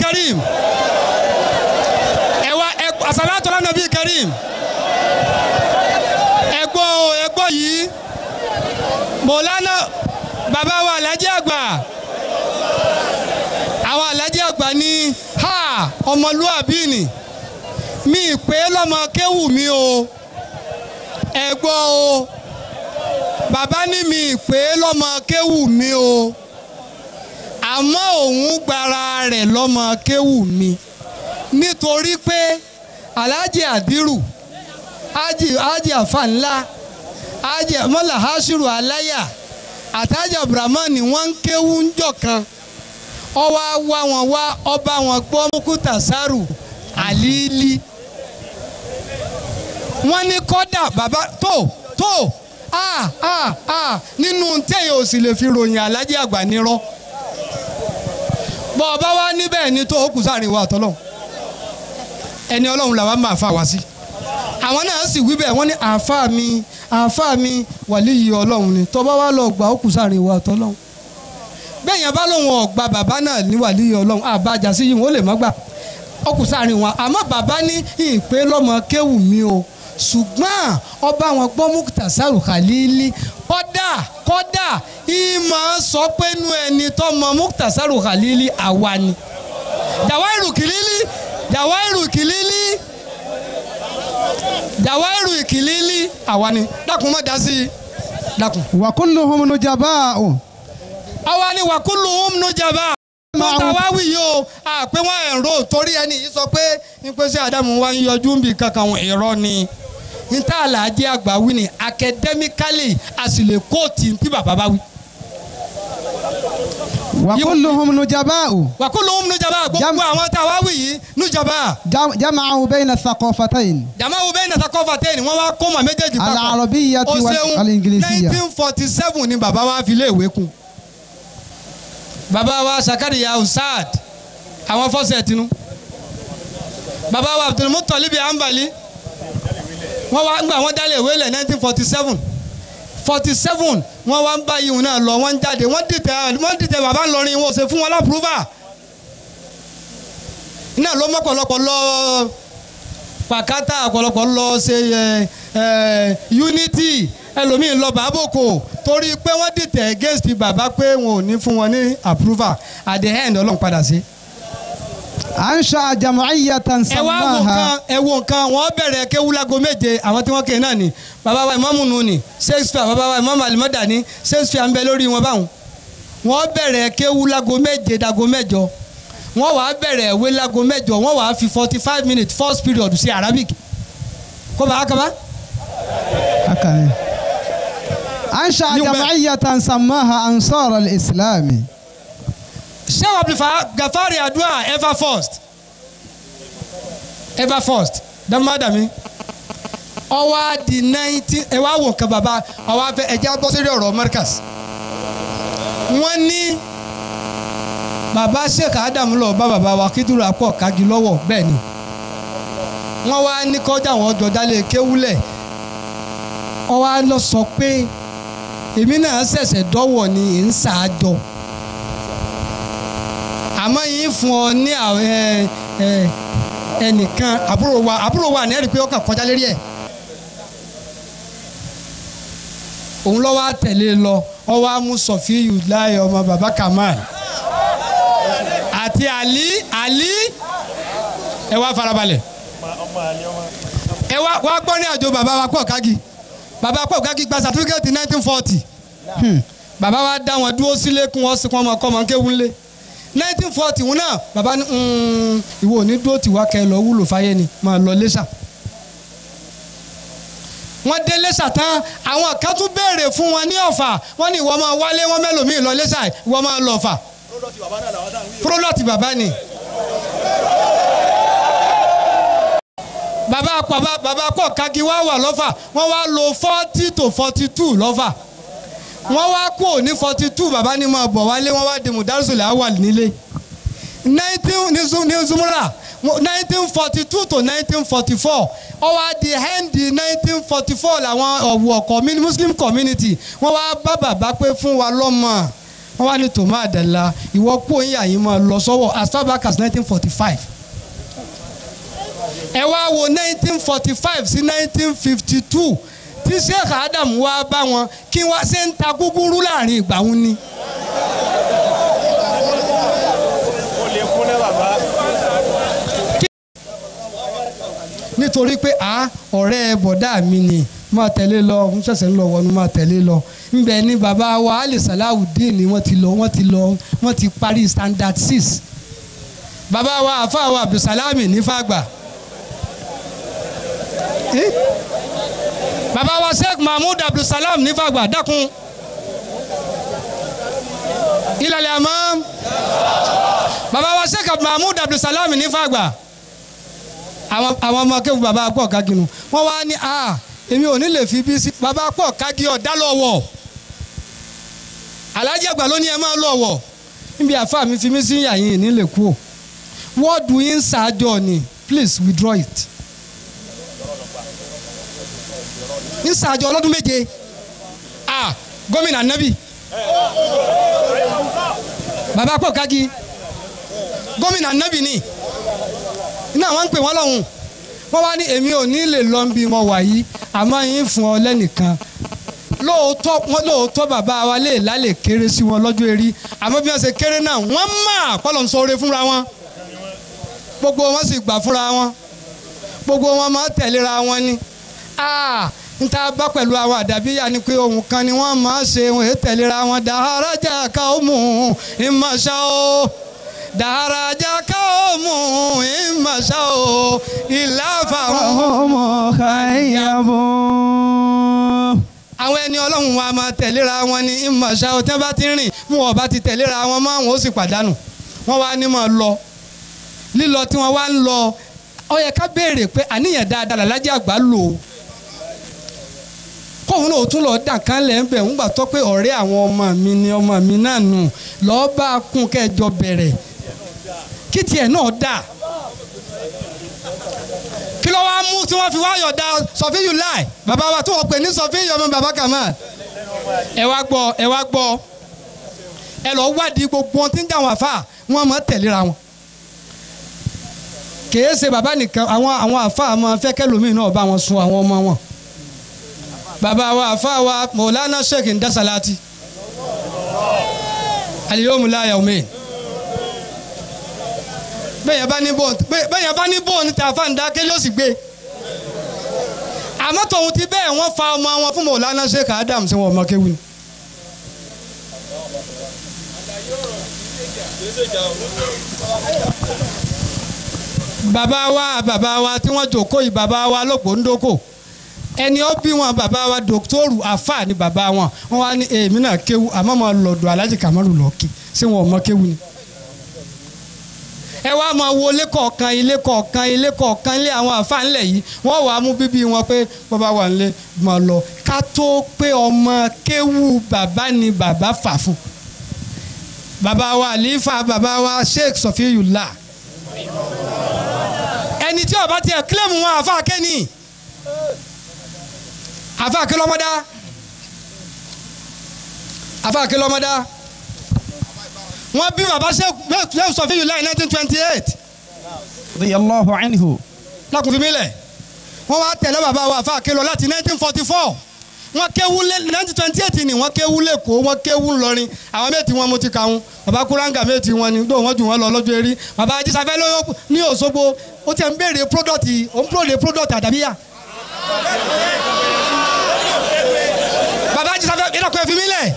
Karim. Ẹwà asalatu ala Nabi Karim. Ẹgbọ́ ẹgbọ́ yìí. Mọ̀lánà bàbá wa Alhaji àgbà. Àwọn Alhaji àgbà ní ha ọmọlúàbí ni. Mi pé lọ́mọ kéwù mi o. Ẹgbọ́ o. Bàbá ní mi pé lọ́mọ kéwù mi o. Àmọ́ òun gbára rẹ̀ lọ́mọ kéwù mi nítorí pé Alhaji Adiru Haji Afa ńlá Haji Mọ́là Hashiru Aláyà àtàjà Abdulrahman wọ́n ń kéwù ń jọ kan ọwọ́ wá wọn wá ọba wọn gbọ́ Mukutasaru Alili wọ́n ní kọ́dà bàbá tó nínú tẹ̀yẹ̀ ò sì lè fi ròyìn Alhaji àgbà nírọ́. Bọ́ ọba wa níbẹ̀ ni tó kù sáàrin wa àtọ́lọ́hún ẹni Ọlọ́run làwa máa fà wá sí. Àwọn náà sì wí bẹ́ẹ̀ wọ́n ní àáfà mi wàlíyì Ọlọ́run ni tọ́ba wa lọ gbà ó kù sáàrin wa àtọ́lọ́hún. Bẹ́ẹ̀ yẹn bá lóun ọ̀gbà bàbá náà ní wàlíyì Ọlọ́run àbájá sí yìí wọ́n lè má gbà ó kù sáàrin wa. Àmọ́ bàbá ní ìpè lọ́mọ kéwù mi o ṣùgbọ́n ọba wọn gbọ́ Muktasaru Khalili kọ́dà ìmọ̀ sọ pé nu ẹni tó mọ Muktasaru Khalili àwa ni. Jawairu Kilili Jawairu Ìkìlílì àwa ni dákun má dá sí i dákun. Wa kulluhum nujaba'u. Àwa ni wa kulluhum nujaba. Mọ́tà wá wí yìí o àpé wọ́n ẹ̀rọ torí ẹni yìí sọ pé ní pé ṣé Ádámù wa ń yọjú ń bì kankan irọ́ ni níta àlàájì àgbà wí ni academically a sì lè kóòtù tí bàbá bá wí. Wa kulluhum nujaba'u. Wa kulluhum nujaba gbogbo àwọn tá a wá wí yìí nujaba. Jama'u bayna thaqafatayn. Jama'u bayna thaqafatayn wọ́n wá kó mọ̀ méjèèjì papọ̀. Al-arabiyyati wal-ingilisiyya. 1947 ni bàbá wa fi lé ìwé kún. Bàbá wa Sakariya Usad àwọn fọ́sẹ̀ tinú. Bàbá wa Abdul Muttalib Ambali wọ́n wá gbà wọ́n dálé ìwé lẹ̀ 1947 47 wọ́n wá ń bá yìí náà lọ wọ́n ń jáde wọ́n dìtẹ̀ bàbá ńlọrin wọn ò ṣe fún wọn lápúrúfà iná ló mọ́ ọ̀pọ̀lọpọ̀ lọ pàkátà ọ̀pọ̀lọpọ̀ lọ ṣe unity ẹlòmíín lọ bàbòkò torí pé wọ́n dìtẹ̀ against bàbá pé wọn ò ní fún wọn ní approval at the end Ọlọ́run padà sí. Ansha jam'iyyatan sammaha. Ẹ wo nǹkan wọ́n bẹ̀rẹ̀ kéwú láago méje àwọn tí wọ́n ké náà ni bàbá wa ìmáàmù nù ni Shakespeare bàbá wa ìmáàmù alimọ́dà ni Shakespeare ń bẹ lórí wọn báwọn. Wọ́n bẹ̀rẹ̀ kéwú láago méje dago mẹ́jọ wọ́n wàá bẹ̀rẹ̀ ìwé láago mẹ́jọ wọ́n wàá fi 45 minutes first period sí Arabic kó bàá kaba. Ansha jam'iyyatan sammaha Ansar al-Islam. Sheikh Abdul Gafari Adua ever first ever first dàmádàmí ọwọ́ di 19 ẹ wá wò nǹkan bàbá ọwọ́ afẹ́ ẹjẹ́ bọ́ sórí ọ̀rọ̀ Markaz. Wọ́n ní bàbá Sheikh Adam lọ bá bàbá wa Kídúrà pọ̀ kági lọ́wọ́ bẹ́ẹ̀ ni wọ́n wá ní kọjá àwọn ọjọ́ dálé kéwúlẹ̀ ọwọ́ á lọ sọ pé èmi náà ṣẹ̀ṣẹ̀ dọ́wọ̀ ni ń ṣàjọ àmọ́ yín fún ọ ní ẹnìkan àbúrò wa ní ẹ̀rí pé ó kàn kọjá lérí ẹ̀ òun lọ́wọ́ á tẹ̀lé lọ ọwọ́ á mú Sọ̀fíyù láyé ọmọ bàbá Kamal àti Ali ẹ wá farabalẹ̀ ẹ wá gbọ́ ní àjò bàbá wa pọ̀ kági bàbá pọ̀ kági gba sàtífíkẹ́tì 1940 bàbá wa dá wọn dúró sílé kún wọn sí kún ọmọ kọ́ ọmọ kéwú ńlé 1940 wọn náà bàbá ní ìwọ ò ní dúró tìwá kẹ lọ wúlò fáyé ni máa lọ lẹ́sà wọ́n dé lẹ́sà tán àwọn kan tún béèrè fún wọn ní Ọ̀fà wọ́n ní ìwọ máa wálé wọ́n mẹ́lòmíì lọ lẹ́sà ìwọ máa lọ Ọ̀fà pírọ́dọ̀tì bàbá ni bàbá pọ̀ kági wá wà lọ́fà wọ́n wá lò 40 to 42 lọ́fà wọ́n wá kú ní 42 bàbá ní máa bọ̀ wálé wọ́n wá di mùdárùsùlẹ̀ awal nílé ní zumura 1942 to 1944 ó wá di end 1944 làwọn ọ̀wọ̀ Muslim community wọ́n wá bá bàbá pé fún wa lọ́mọ wọ́n wá ní tòmá àdàlà ìwọ kú òyìn àyìn máa lọ sọ́wọ́ as far back as 1945 ẹ wá wo 1945 sí 1952 tí Sheikh Adam wá bá wọn kí wọ́n ṣe ń ta gúgúrú láàrin ìgbà wọn ni. Nítorí pé a ọ̀rẹ́ bọ̀dá mi ni máa tẹ̀lé lọ ń ṣẹ̀ṣẹ̀ ń lọ wọnú máa tẹ̀lé lọ ńbẹ ní bàbá wa Ali Salawudeen ni wọ́n ti lọ wọ́n ti parí standard 6 bàbá wa àfa wa Abdulsalami ní Fàgbà bàbá wa Sheikh Mahmood Abdulsalam ní Fàgbà dákun ìlàlẹ̀ àmọ́ bàbá wa Sheikh Mahmood Abdulsalam ní Fàgbà àwọn ọmọ akéwù bàbá pọ̀ káginu wọ́n wá ní a èmi ò ní lè fi bí sí bàbá pọ̀ kági ọ̀dá lọ́wọ́ alájẹ àgbà ló ní ẹ máa lọ́wọ́ níbi àfa mi fi mí sí yàyín ní lè kú o wọ́ọ̀dù yín ṣáájọ ni please withdraw it ń ṣáájọ ọlọ́dún méje ah gómìnà nábì bàbá pọ̀ kági gómìnà nábì ni iná wọn ń pè wọ́n lọ́hùn wọ́n wá ní èmi ò ní lè lọ bí mo wà yìí àmọ́ yín fún ọ lẹ́nìkan lóòótọ́ bàbá wa lè lálẹ́ kéré sí wọn lọ́jọ́ erí àmọ́ bí wọ́n ṣe kéré náà wọ́n máa kọ́lọ̀ ń sọ̀rọ̀ fúnra wọn gbogbo wọn sì gbà fúnra wọn gbogbo wọn máa tẹ̀léra wọn ni N ta bá pẹ̀lú àwọn àdàbíyà ni pé ohun kan ni wọ́n máa ṣe ohun ètẹ̀lera wọn dàrájà ká ó mú ìmọ̀ṣá o dàrájà ká ó mú ìmọ̀ṣá o ìlàfà ọmọ kàyàbọ̀. Àwọn ẹni ọlọ́run wa máa tẹ̀léra wọn ní ìmọ̀ṣá o tí wọ́n bá ti rìn mú wọn bá ti tẹ̀léra wọn mọ́ àwọn ó sì pàdánù wọ́n wá ní máa lọ lílọ tí wọ́n wá ń lọ ó yẹ ká béèrè pé àníyàn dáadáa làlájẹ́ àgbà lò ó kóun náà tún lọ dà kán lẹ̀ ń bẹ̀ ń gbà tọ́ pé ọ̀rẹ́ àwọn ọmọ mi ni ọmọ mi náà nù lọ́ọ́ bá a kún kẹjọ bẹ̀rẹ̀ kí tiẹ̀ náà dà kí ló wá mú tí wọ́n fi wá yọ̀dá Sọfíyù láì bàbá wa tí wọ́n pè ní Sọfíyù ọmọ bàbá Kamal ẹ wá gbọ́ ẹ wá gbọ́ ẹ lọ wádìí gbogbo ohun tí ń dà wọ́n àfà wọ́n máa tẹ̀léra wọn kìí ṣe bàbá nìkan àwọn àfà máa fẹ́ kẹlòmíì náà bá wọn sun àwọn ọmọ wọn. Bàbá wa àfà wa Mọ̀lánà Sheikh Ndasalati aliyomu la yawmin bẹ́ẹ̀ bá ní bóun tí àfà ń dákẹ́ yóò sì gbé àmọ́ tòun ti bẹ́ẹ̀ wọ́n fa ọmọ wọn fún Mọ̀lánà Sheikh Adam sí wọn ọmọ kéwù ni. Bàbá wa tí wọ́n jòkó yìí bàbá wa lọ́pọ̀ ń dókò ẹni ó bí wọn bàbá wa dòkítọ́rù àfà ni bàbá wọn wọn wá ní èmi náà kéwu àmọ́ mo lọ́dọ̀ Alhaji Kamaru lọ́ọ̀kì ṣé wọn ò mọ kéwu ni. Ẹ wá máa wo ilé kọ̀ọ̀kan ilé kọ̀ọ̀kan ilé kọ̀ọ̀kan ilé àwọn àfà ńlẹ̀ yìí wọ́n wàá mú bíbí wọn pé bàbá wà nílé máa lọ ká tó pé ọmọ kéwu bàbá ni bàbá fà fún. Bàbá wa àlífà bàbá wa Sheikh Sọfíyùlá ẹni tí ó bá tiẹ̀ kílẹ̀mù wọn àfa kẹ́ni àfa kí lọ́mọdá àfa kí lọ́mọdá wọ́n bí bàbá Sheikh Sọfíyùlá ní 1928 radiyallahu anhu lákùn fi mí lẹ̀ wọ́n wá tẹ̀lé bàbá wa àfa kí lọ láti 1944 wọ́n kéwú lé 1928 ni wọ́n kéwú lẹ́kọ̀ọ́ wọ́n kéwú ńlọrin àwọn méjì wọn mo ti kà wọn bàbá kúráǹgà méjì wọn ni dóò wọ́n jù wọ́n lọ lọ́jọ́ eré bàbá ajísafẹ́ ní Òṣogbo ó ti ń béèrè product ó ń béèrè product àdàbíyà. Bàbá ajísafẹ́ ìdàkọ̀ ẹ̀fí mi lẹ̀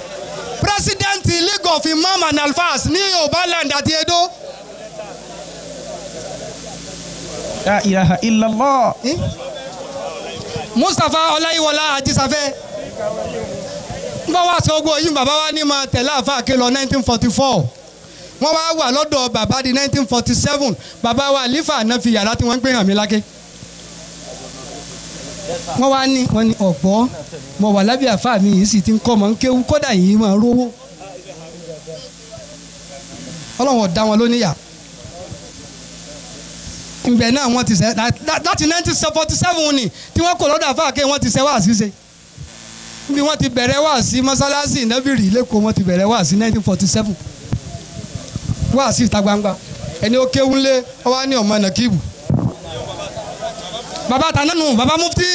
president League of Imam and Alfas ní Yorùbá land àti Edo. La ilaha illallah. Mustapha Ọláyíwọlá ajísafẹ́ ń bá wá sọ gbogbo yìí bàbá wa ní máa tẹ̀lé àfa àké lọ 1944 wọ́n wá wà lọ́dọ̀ bàbá di 1947 bàbá wa àlífà náà fi yàrá tí wọ́n ń gbé hàn mí lákè. Wọ́n wá ní wọ́n ní ọ̀pọ̀ mo wà lábẹ́ àfa mi yìí sì ti ń kọ́ mọ́ ń kéwú kódà yìí máa rówó. Ọlọ́run ọ̀dá wọn lóníyà. Ìbẹ̀ náà wọ́n ti sẹ́ láti 1947 ni tí wọ́n kò lọ́dọ̀ àfa àké wọ́n ti sẹ́ wá àṣìṣe. Níbi wọ́n ti bẹ̀rẹ̀ wá sí mọ́sálásí Nábìrì lẹ́kọ̀ọ́ wọ́n ti bẹ̀rẹ̀ wá sí 1947 wá sí ìta gbangba ẹni ó kéwú lé ọ wá ní ọmọ nàkíbù bàbá tànánù bàbá mufti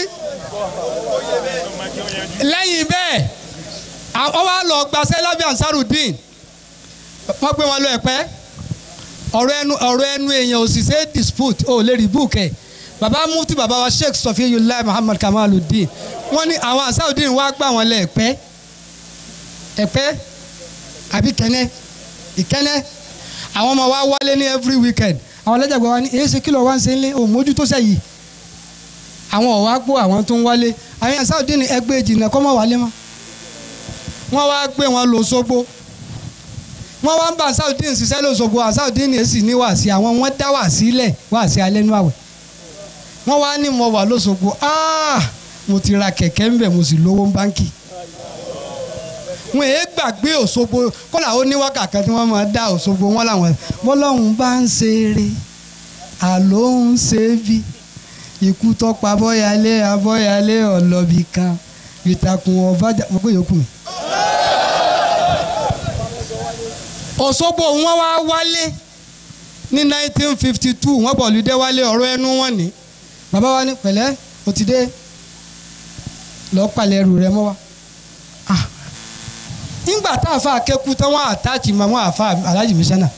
lẹ́yìn bẹ́ẹ̀ ọ wá lọ gbaṣẹ́ lábẹ́ Ansarudeen wọ́n gbé wọn lọ Ẹ̀pẹ́ ọ̀rọ̀ ẹnu èèyàn ò sì ṣe dispute ó lè rí búùkẹ́ bàbá mufti bàbá wa Sheikh Sọfíyùláì Muhammad Kamaluddin wọ́n ní àwọn Ansarudeen wá gbà wọ́n lẹ Ẹ̀pẹ́ Ẹ̀pẹ́ àbí Kẹ́nẹ́ Ìkẹ́nẹ́ àwọn ọmọ wa wálé ní every weekend àwọn ọlọ́jàgbọ́ wa ní èyí ṣe kìlọ̀ wá ń ṣe ń lé òun mójútó sẹ́yìí àwọn ọ̀wá gbọ́ àwọn tó ń wálé àwọn Ansarudeen ẹgbẹ́ jìnnà kọ́ mọ́ wálé mọ́ wọ́n wá gbé wọn lọ Òṣogbo wọ́n wá ń bá Ansarudeen ṣiṣẹ́ lọ́sọ̀gbọ̀ Ansarudeen èsì ní wàásì àwọn wọ́n dá wàásì lẹ̀ wàásì alẹ́ nú àwẹ̀ wọ́n wá ní mo wà lọ́sọ̀gbọ̀ mo ti ra kẹ̀kẹ́ ńbẹ̀ mo sì lówó báńkì wọn èé gbàgbé Òṣogbo kọ́là ó ní wákàtí tí wọ́n máa dá Òṣogbo wọn làwọn bọ́lọ́hún bá ń ṣeré àló ń ṣe bí ikú tọ́pa bọ́yálé abọ́yálé ọ̀lọ́bì kan ìtàkùn ọ̀bájà mo pé yòókù mi. Òṣogbo wọn wá wálé ní 1952 wọ́n bọ̀ lùdẹ́ wálé ọ̀rọ̀ ẹnu wọn ni bàbá wa ní pẹ̀lẹ́ ó ti dé lọ́ọ́ palẹ̀ ẹrù rẹ mọ́ wa. Nígbà tá a fa akẹ́kù tán wọ́n àtàkì mọ́ wọn àfa alájì mísánà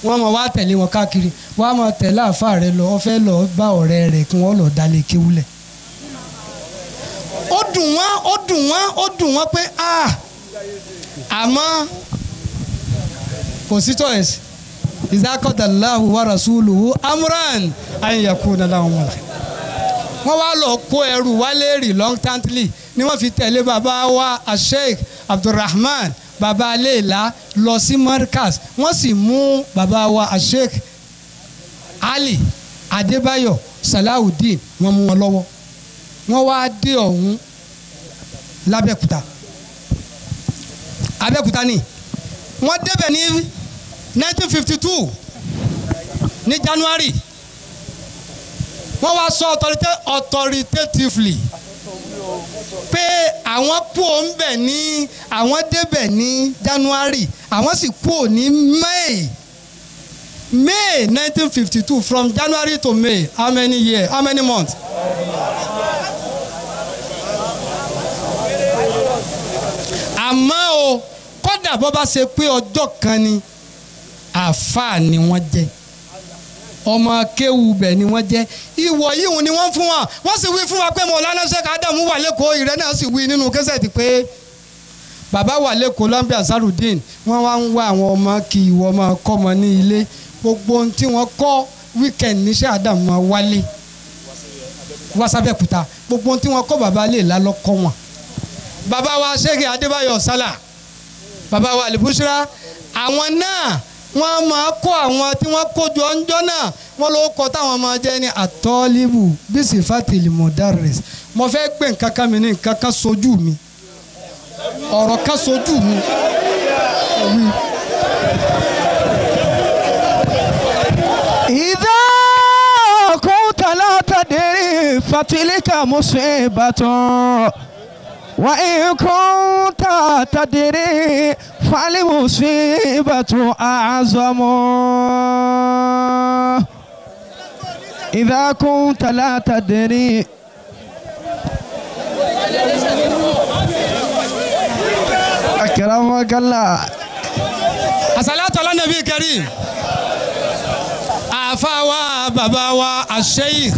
wọ́n mọ̀ wá tẹ̀lé wọn káàkiri wọ́n á mọ̀ tẹ̀lé àfa rẹ lọ ọ fẹ́ lọ bá ọ̀rẹ́ rẹ̀ kí wọ́n lọ dalẹ̀ kéwúlẹ̀. Ó dùn wọ́n, ó dùn wọ́n, ó dùn wọ́n pé àmọ́ kò sí choice. Iza qadallahu wa rasuluhu amran an yakuna lahumul khiyar. Wọ́n wá lọ kó ẹrù wálé reluctantly ni wọ́n fi tẹ̀lé bàbá wa Sheikh Abdulrahman bàbá Leila lọ sí Markaz. Wọ́n sì mú bàbá wa Sheikh Ali Adébáyọ̀ Salawudeen, wọ́n mú wọn lọ́wọ́. Wọ́n wá dé ọ̀hún l'Abẹ́òkúta. Abẹ́òkúta ni wọ́n débẹ̀ ní 1952 ní January. Wọ́n wá sọ authoritatively pé àwọn kúò ń bẹ̀ ní, àwọn débẹ̀ ní January, àwọn sì kúò ní May 1952. From January to May, how many years, how many months? Àmọ́ o, kódà bó bá ṣe pé ọjọ́ kan ni, àáfàá ni wọ́n jẹ́, ọmọ akéwù bẹ̀ ni wọ́n jẹ́. Ìwọ̀ yìí ni wọ́n fún wa. Wọ́n sì wí fún wa pé Mọ̀lánà Sheikh Adamu wà lẹ́kọ̀ọ́. Ìrẹ́ náà sì wí nínú kẹsẹ̀tì pé bàbá wà lẹ́kọ̀ọ́ Lambi Ansarudeen. Wọ́n wá ń wá àwọn ọmọ kí ìwọ ọmọ kọ́mọ ní ilé. Gbogbo ohun tí wọ́n kọ́ weekend ní Sheikh Adamu máa wálé wá sábẹ́kúta. Gbogbo ohun tí wọ́n kọ́ bàbá lè lálọ́ kọ́ wọn. Bàbá wa Sheikh Adébáyọ̀ Sálà, bàbá wa Alibushra, àwọn náà wọ́n máa kó àwọn tí wọ́n kó jọ ńjọ́ náà. Wọ́n ló kọ́ táwọn máa jẹ́ ní àtọ́líbù bísí fatili modaris. Mo fẹ́ gbé nǹkan kan mi ní nǹkan kan sojú mi, ọ̀rọ̀ kan sojú mi. Idha kunta la tadri fatilka musibatun wa in kunta tadri فالمصيبة أعظم. إذا كنت لا تدري. أكرمك الله. الصلاة على النبي الكريم. Àfáà bàbá wa Sheikh.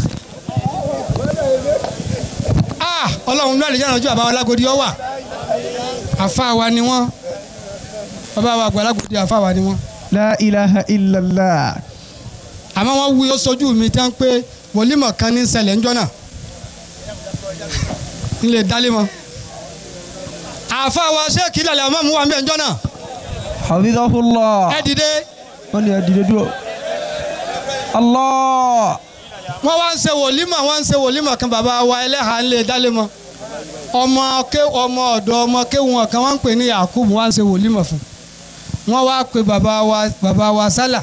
Ọlọ́run náà lè jẹ́ ìrànjú bàbá wa Lágòdì ọ wà. Àfáà wa ni wọ́n. Bàbá wa àgbàlagbòdì àfáà wa ni wọ́n. La ilaha illallah. Àmọ́ wọ́n wí ó sojú mi tán pé wòlímọ̀ kan ní ṣẹlẹ̀ ńjọ́ náà. N lè dálé mọ́. Àfáà wa Sheikh Ìlàlẹ̀ àmọ́ mú wa ń bẹ̀ ńjọ́ náà. Hafizahullah. Ẹ dìde. Wọ́n ní ẹ dìde dúró. Allah. Wọ́n wá ń ṣe wòlímọ̀, wọ́n ń ṣe wòlímọ̀ kan bàbá wa ẹlẹ́hàá ń lè dálé mọ́. Ọmọ ọ̀dọ̀ ọmọ kéwọn kan wọ́n ń pè ní Yakubu, wọ́n ń ṣe wòlímọ̀ fún. Wọ́n wá pe bàbá wa Sálà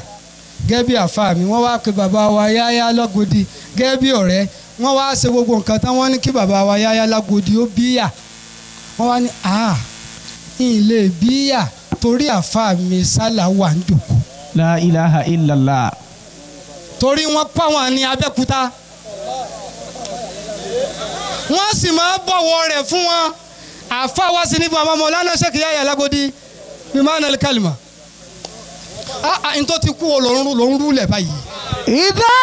gẹ́gẹ́ bí àfáà mi. Wọ́n wá pe bàbá wa Yáyá Lágòdì gẹ́gẹ́ bí ọ̀rẹ́. Wọ́n wá ṣe gbogbo nǹkan tán. Wọ́n ní kí bàbá wa Yáyá Lágòdì ó bíyà. Wọ́n wá ní ilé bíyà torí àfáà mi Sálà wà ń jòkó. La ilaha illallah. Torí wọ́n pa wọn ní Abẹ́òkúta. Wọ́n sì máa bọ̀wọ̀ rẹ̀ fún wọn. Àfáà wá sí níbi àwọn ọmọ Mọ̀lánà Sheikh Yahya Lágòdì bí máa nà kálímà. N tó ti kú o lòún rúlẹ̀ báyìí. Idha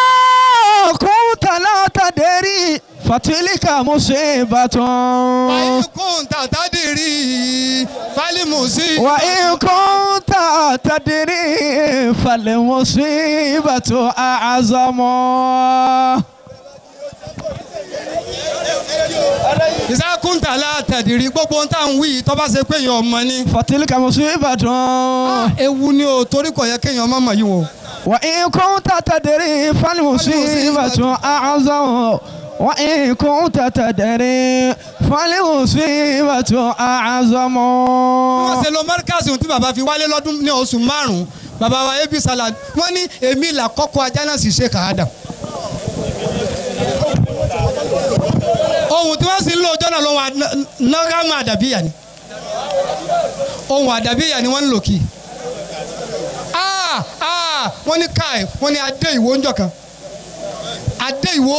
kunta la tadri fatilka musibatun. Wa in kunta tadri falimusi. Wa in kunta tadri falimusibatu a'zamu. Iza kunta la tadri gbogbo ohun tá à ń wí tó bá ṣe pé èèyàn ọmọ ni. Fatilka musibatun. Ewu ni o, torí kò yẹ kéèyàn má mọ̀ yìí o. Wa in kunta tadri falimusibatu a'zamu. Wa in kunta tadri falimusibatu a'zamu. Wọ́n ṣe lo mọ́ríkàsì tí bàbá fi wálé lọ́dún ní oṣù márùn-ún. Bàbá wa Ebi Sala wọ́n ní èmi là kọ́kọ́ ajá náà sì ṣe kàádà. Ohun tí wọ́n sì ń lò ọjọ́ náà lọ́wọ́ náírà àdàbíyà ni. Ohun àdàbíyà ni wọ́n ń lò kí. Wọ́n ní káì, wọ́n ní adé ìwó ńjọ́ kan. Adé ìwó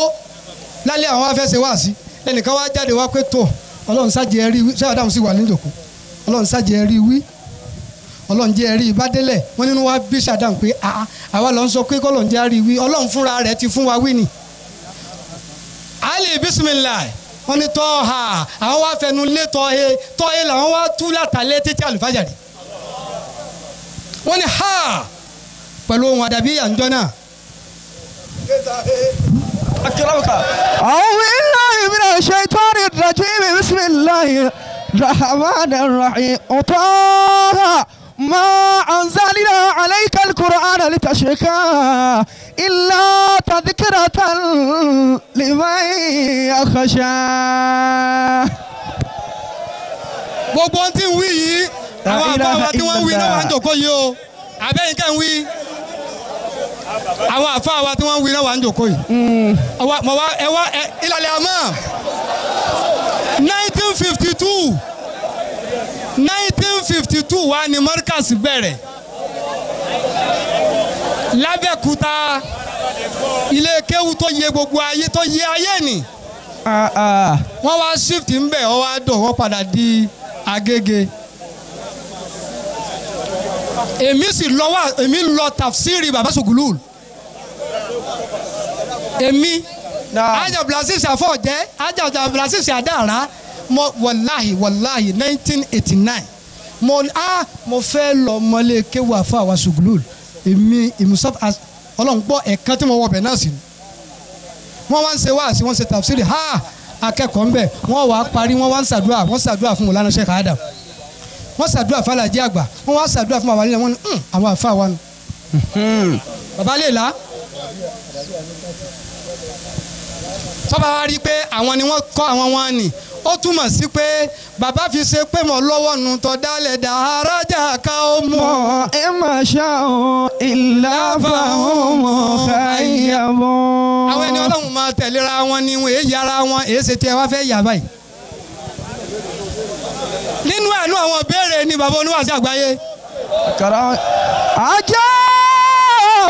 lálẹ́ àwọn afẹ́sẹ̀ wá sí. Ẹnìkan wá jáde wá pé tó Ọlọ́run sájẹ ẹ rí wí. Ṣé Ádámù sì wà níjòkó? Ọlọ́run sájẹ ẹ rí wí. Ọlọ́run jẹ́ ẹ rí ìbádélẹ̀. Wọ́n nínú wá bí Ṣàdámù pé àwa lọ ń sọ pé kọ́lọ́run jẹ́ rí wí. Ọlọ́run fúnra rẹ̀ ti fún wa wí ni. Ali bisimilayi. Wọ́n ní tọ́ha àwọn wá fẹnu lé tọ́he tọ́he làwọn wá tú látàlẹ́ títí àlùfájàrí. Wọ́n ní ha pẹ̀lú ohun àdàbí ìyànjọ́ náà. أعوذ بالله من الشيطان الرجيم بسم الله الرحمن الرحيم طه ما أنزلنا عليك القرآن لتشقى إلا تذكرة لمن يخشى. Gbogbo ohun tí ń wí yìí àwọn àfáà tí wọ́n ń wí náà wà ń jòkó yìí o àbẹ́yìn ká ń wí àwọn àfáà wa tí wọ́n ń wí náà wà ń jòkó yìí. Mo wá ẹ wá ẹ ìlàlẹ̀ àmọ́ 1952 1952 wa ni Markaz bẹ̀rẹ̀ l'Abẹ́òkúta ilé kéwú tó yẹ gbogbo ayé tó yẹ ayé ni wọ́n wá shift ń bẹ̀ wọ́n wá dùn wọ́n padà di Agége. Èmi sì lọ wá èmi lọ tafsiri baba Sugulul èmi Ajá Blasis àfọ̀jẹ́ Ajá Blasis àdàrà mo wàláhì wàláhì 1989 mo mo fẹ́ lọ mọ́lé kéwú àfọ̀ àwa Sugulul èmi ìmùsọ̀ ọlọ́run gbọ́ ẹ̀kan tí mo wọ bẹ̀ náà sí wọ́n wá ń ṣe wáàsí wọ́n ṣe tafsiri ha akẹ́kọ̀ọ́ ń bẹ̀ wọ́n wàá parí wọ́n wá ń ṣàdúrà wọ́n ṣàdúrà fún Mọ̀lánà Sheikh Adam wọ́n ṣàdúrà fàlàjì àgbà wọ́n wá ṣàdúrà fún bàbá lílẹ̀ wọ́n ní àwọn àfa wa nù. Bàbá lè la tọ́ba wa rí i pé àwọn ni wọ́n kọ́ àwọn wọn ni ó túmọ̀ sí pé bàbá fi ṣe pé mọ̀ lọ́wọ́ nu tọ́ dálẹ̀ dàrájà ká ó mọ̀. Ẹ má ṣá o ìlà fáwọn ọmọ káyàmọ́. Àwọn ẹni ọlọ́run máa tẹ̀léra wọn ni wọn èyí ara wọn èyí ṣe tí ẹ wá fẹ́ yà báyìí. Nínú ẹnu àwọn béèrè ni bàbá oníwàásí àgbáyé. Ajá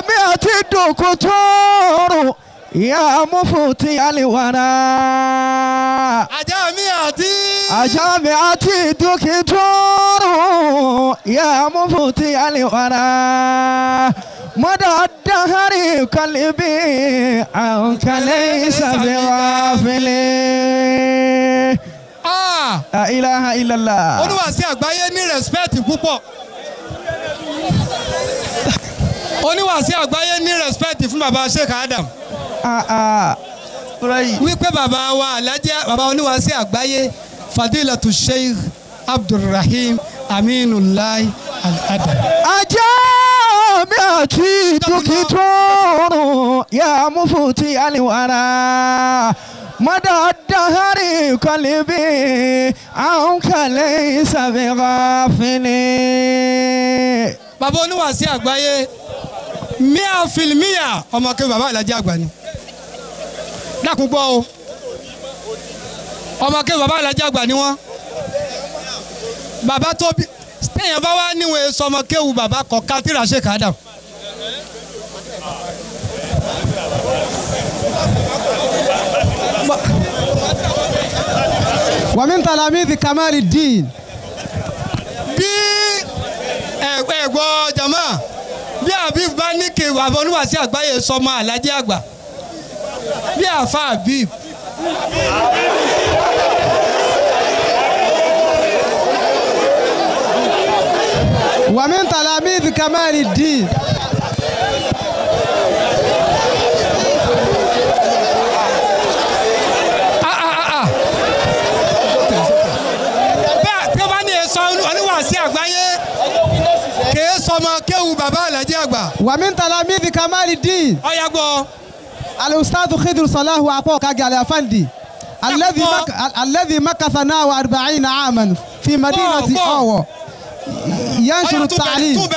mi àti dòkótóró ìyá amúfòtí àlewàrà. Ajá mi àti. Ajá mi àti dòkótóró ìyá amúfòtí àlewàrà. Mọ́dà dáhàrí kọ́lébí àǹkálẹ̀ ìsàbẹ̀wá fẹ́lẹ́. La ilaha illallah. Oníwàásí àgbáyé ní respect púpọ̀. Oníwàásí àgbáyé ní respect fún bàbá Sheikh Adam. Wípé bàbá wa Alhaji bàbá oníwàásí àgbáyé Fadilatu Sheikh Abdulrahim Aminullahi Al-Adam. Ajá mi àti dókítọ́rù yà mufti aliwara. Mọ́dà dáhàrí kọ́lébí àǹkálẹ̀ ìsàbẹ̀rọ̀. Bàbá oníwàásí àgbáyé míà fìlímíà ọmọ kí bàbá Alhaji àgbà ni dákun gbọ́ o ọmọ kí bàbá Alhaji àgbà ni wọ́n bàbá tó bí téèyàn bá wá níwọ̀n èso ọmọ kéwu bàbá kọ̀ kátìrà Sheikh Adam. ومن تلاميذ كمال الدين bí ẹ̀gbọ́ jama bí Habib bá ní kí bàbá oníwàásí àgbáyé sọmọ Alhaji àgbà bí àfa Habib. ومن تلاميذ كمال الدين Oníwàásí àgbáyé kèé sọmọ kéwu bàbá Alhaji àgbà. ومن تلاميذ كمال الدين. Ọ̀yá gbọ́. الأستاذ خضر صلاح وعقوق الأفندي الذي مكث نحو 40 عاما في مدينة أوو ينشر التعليم.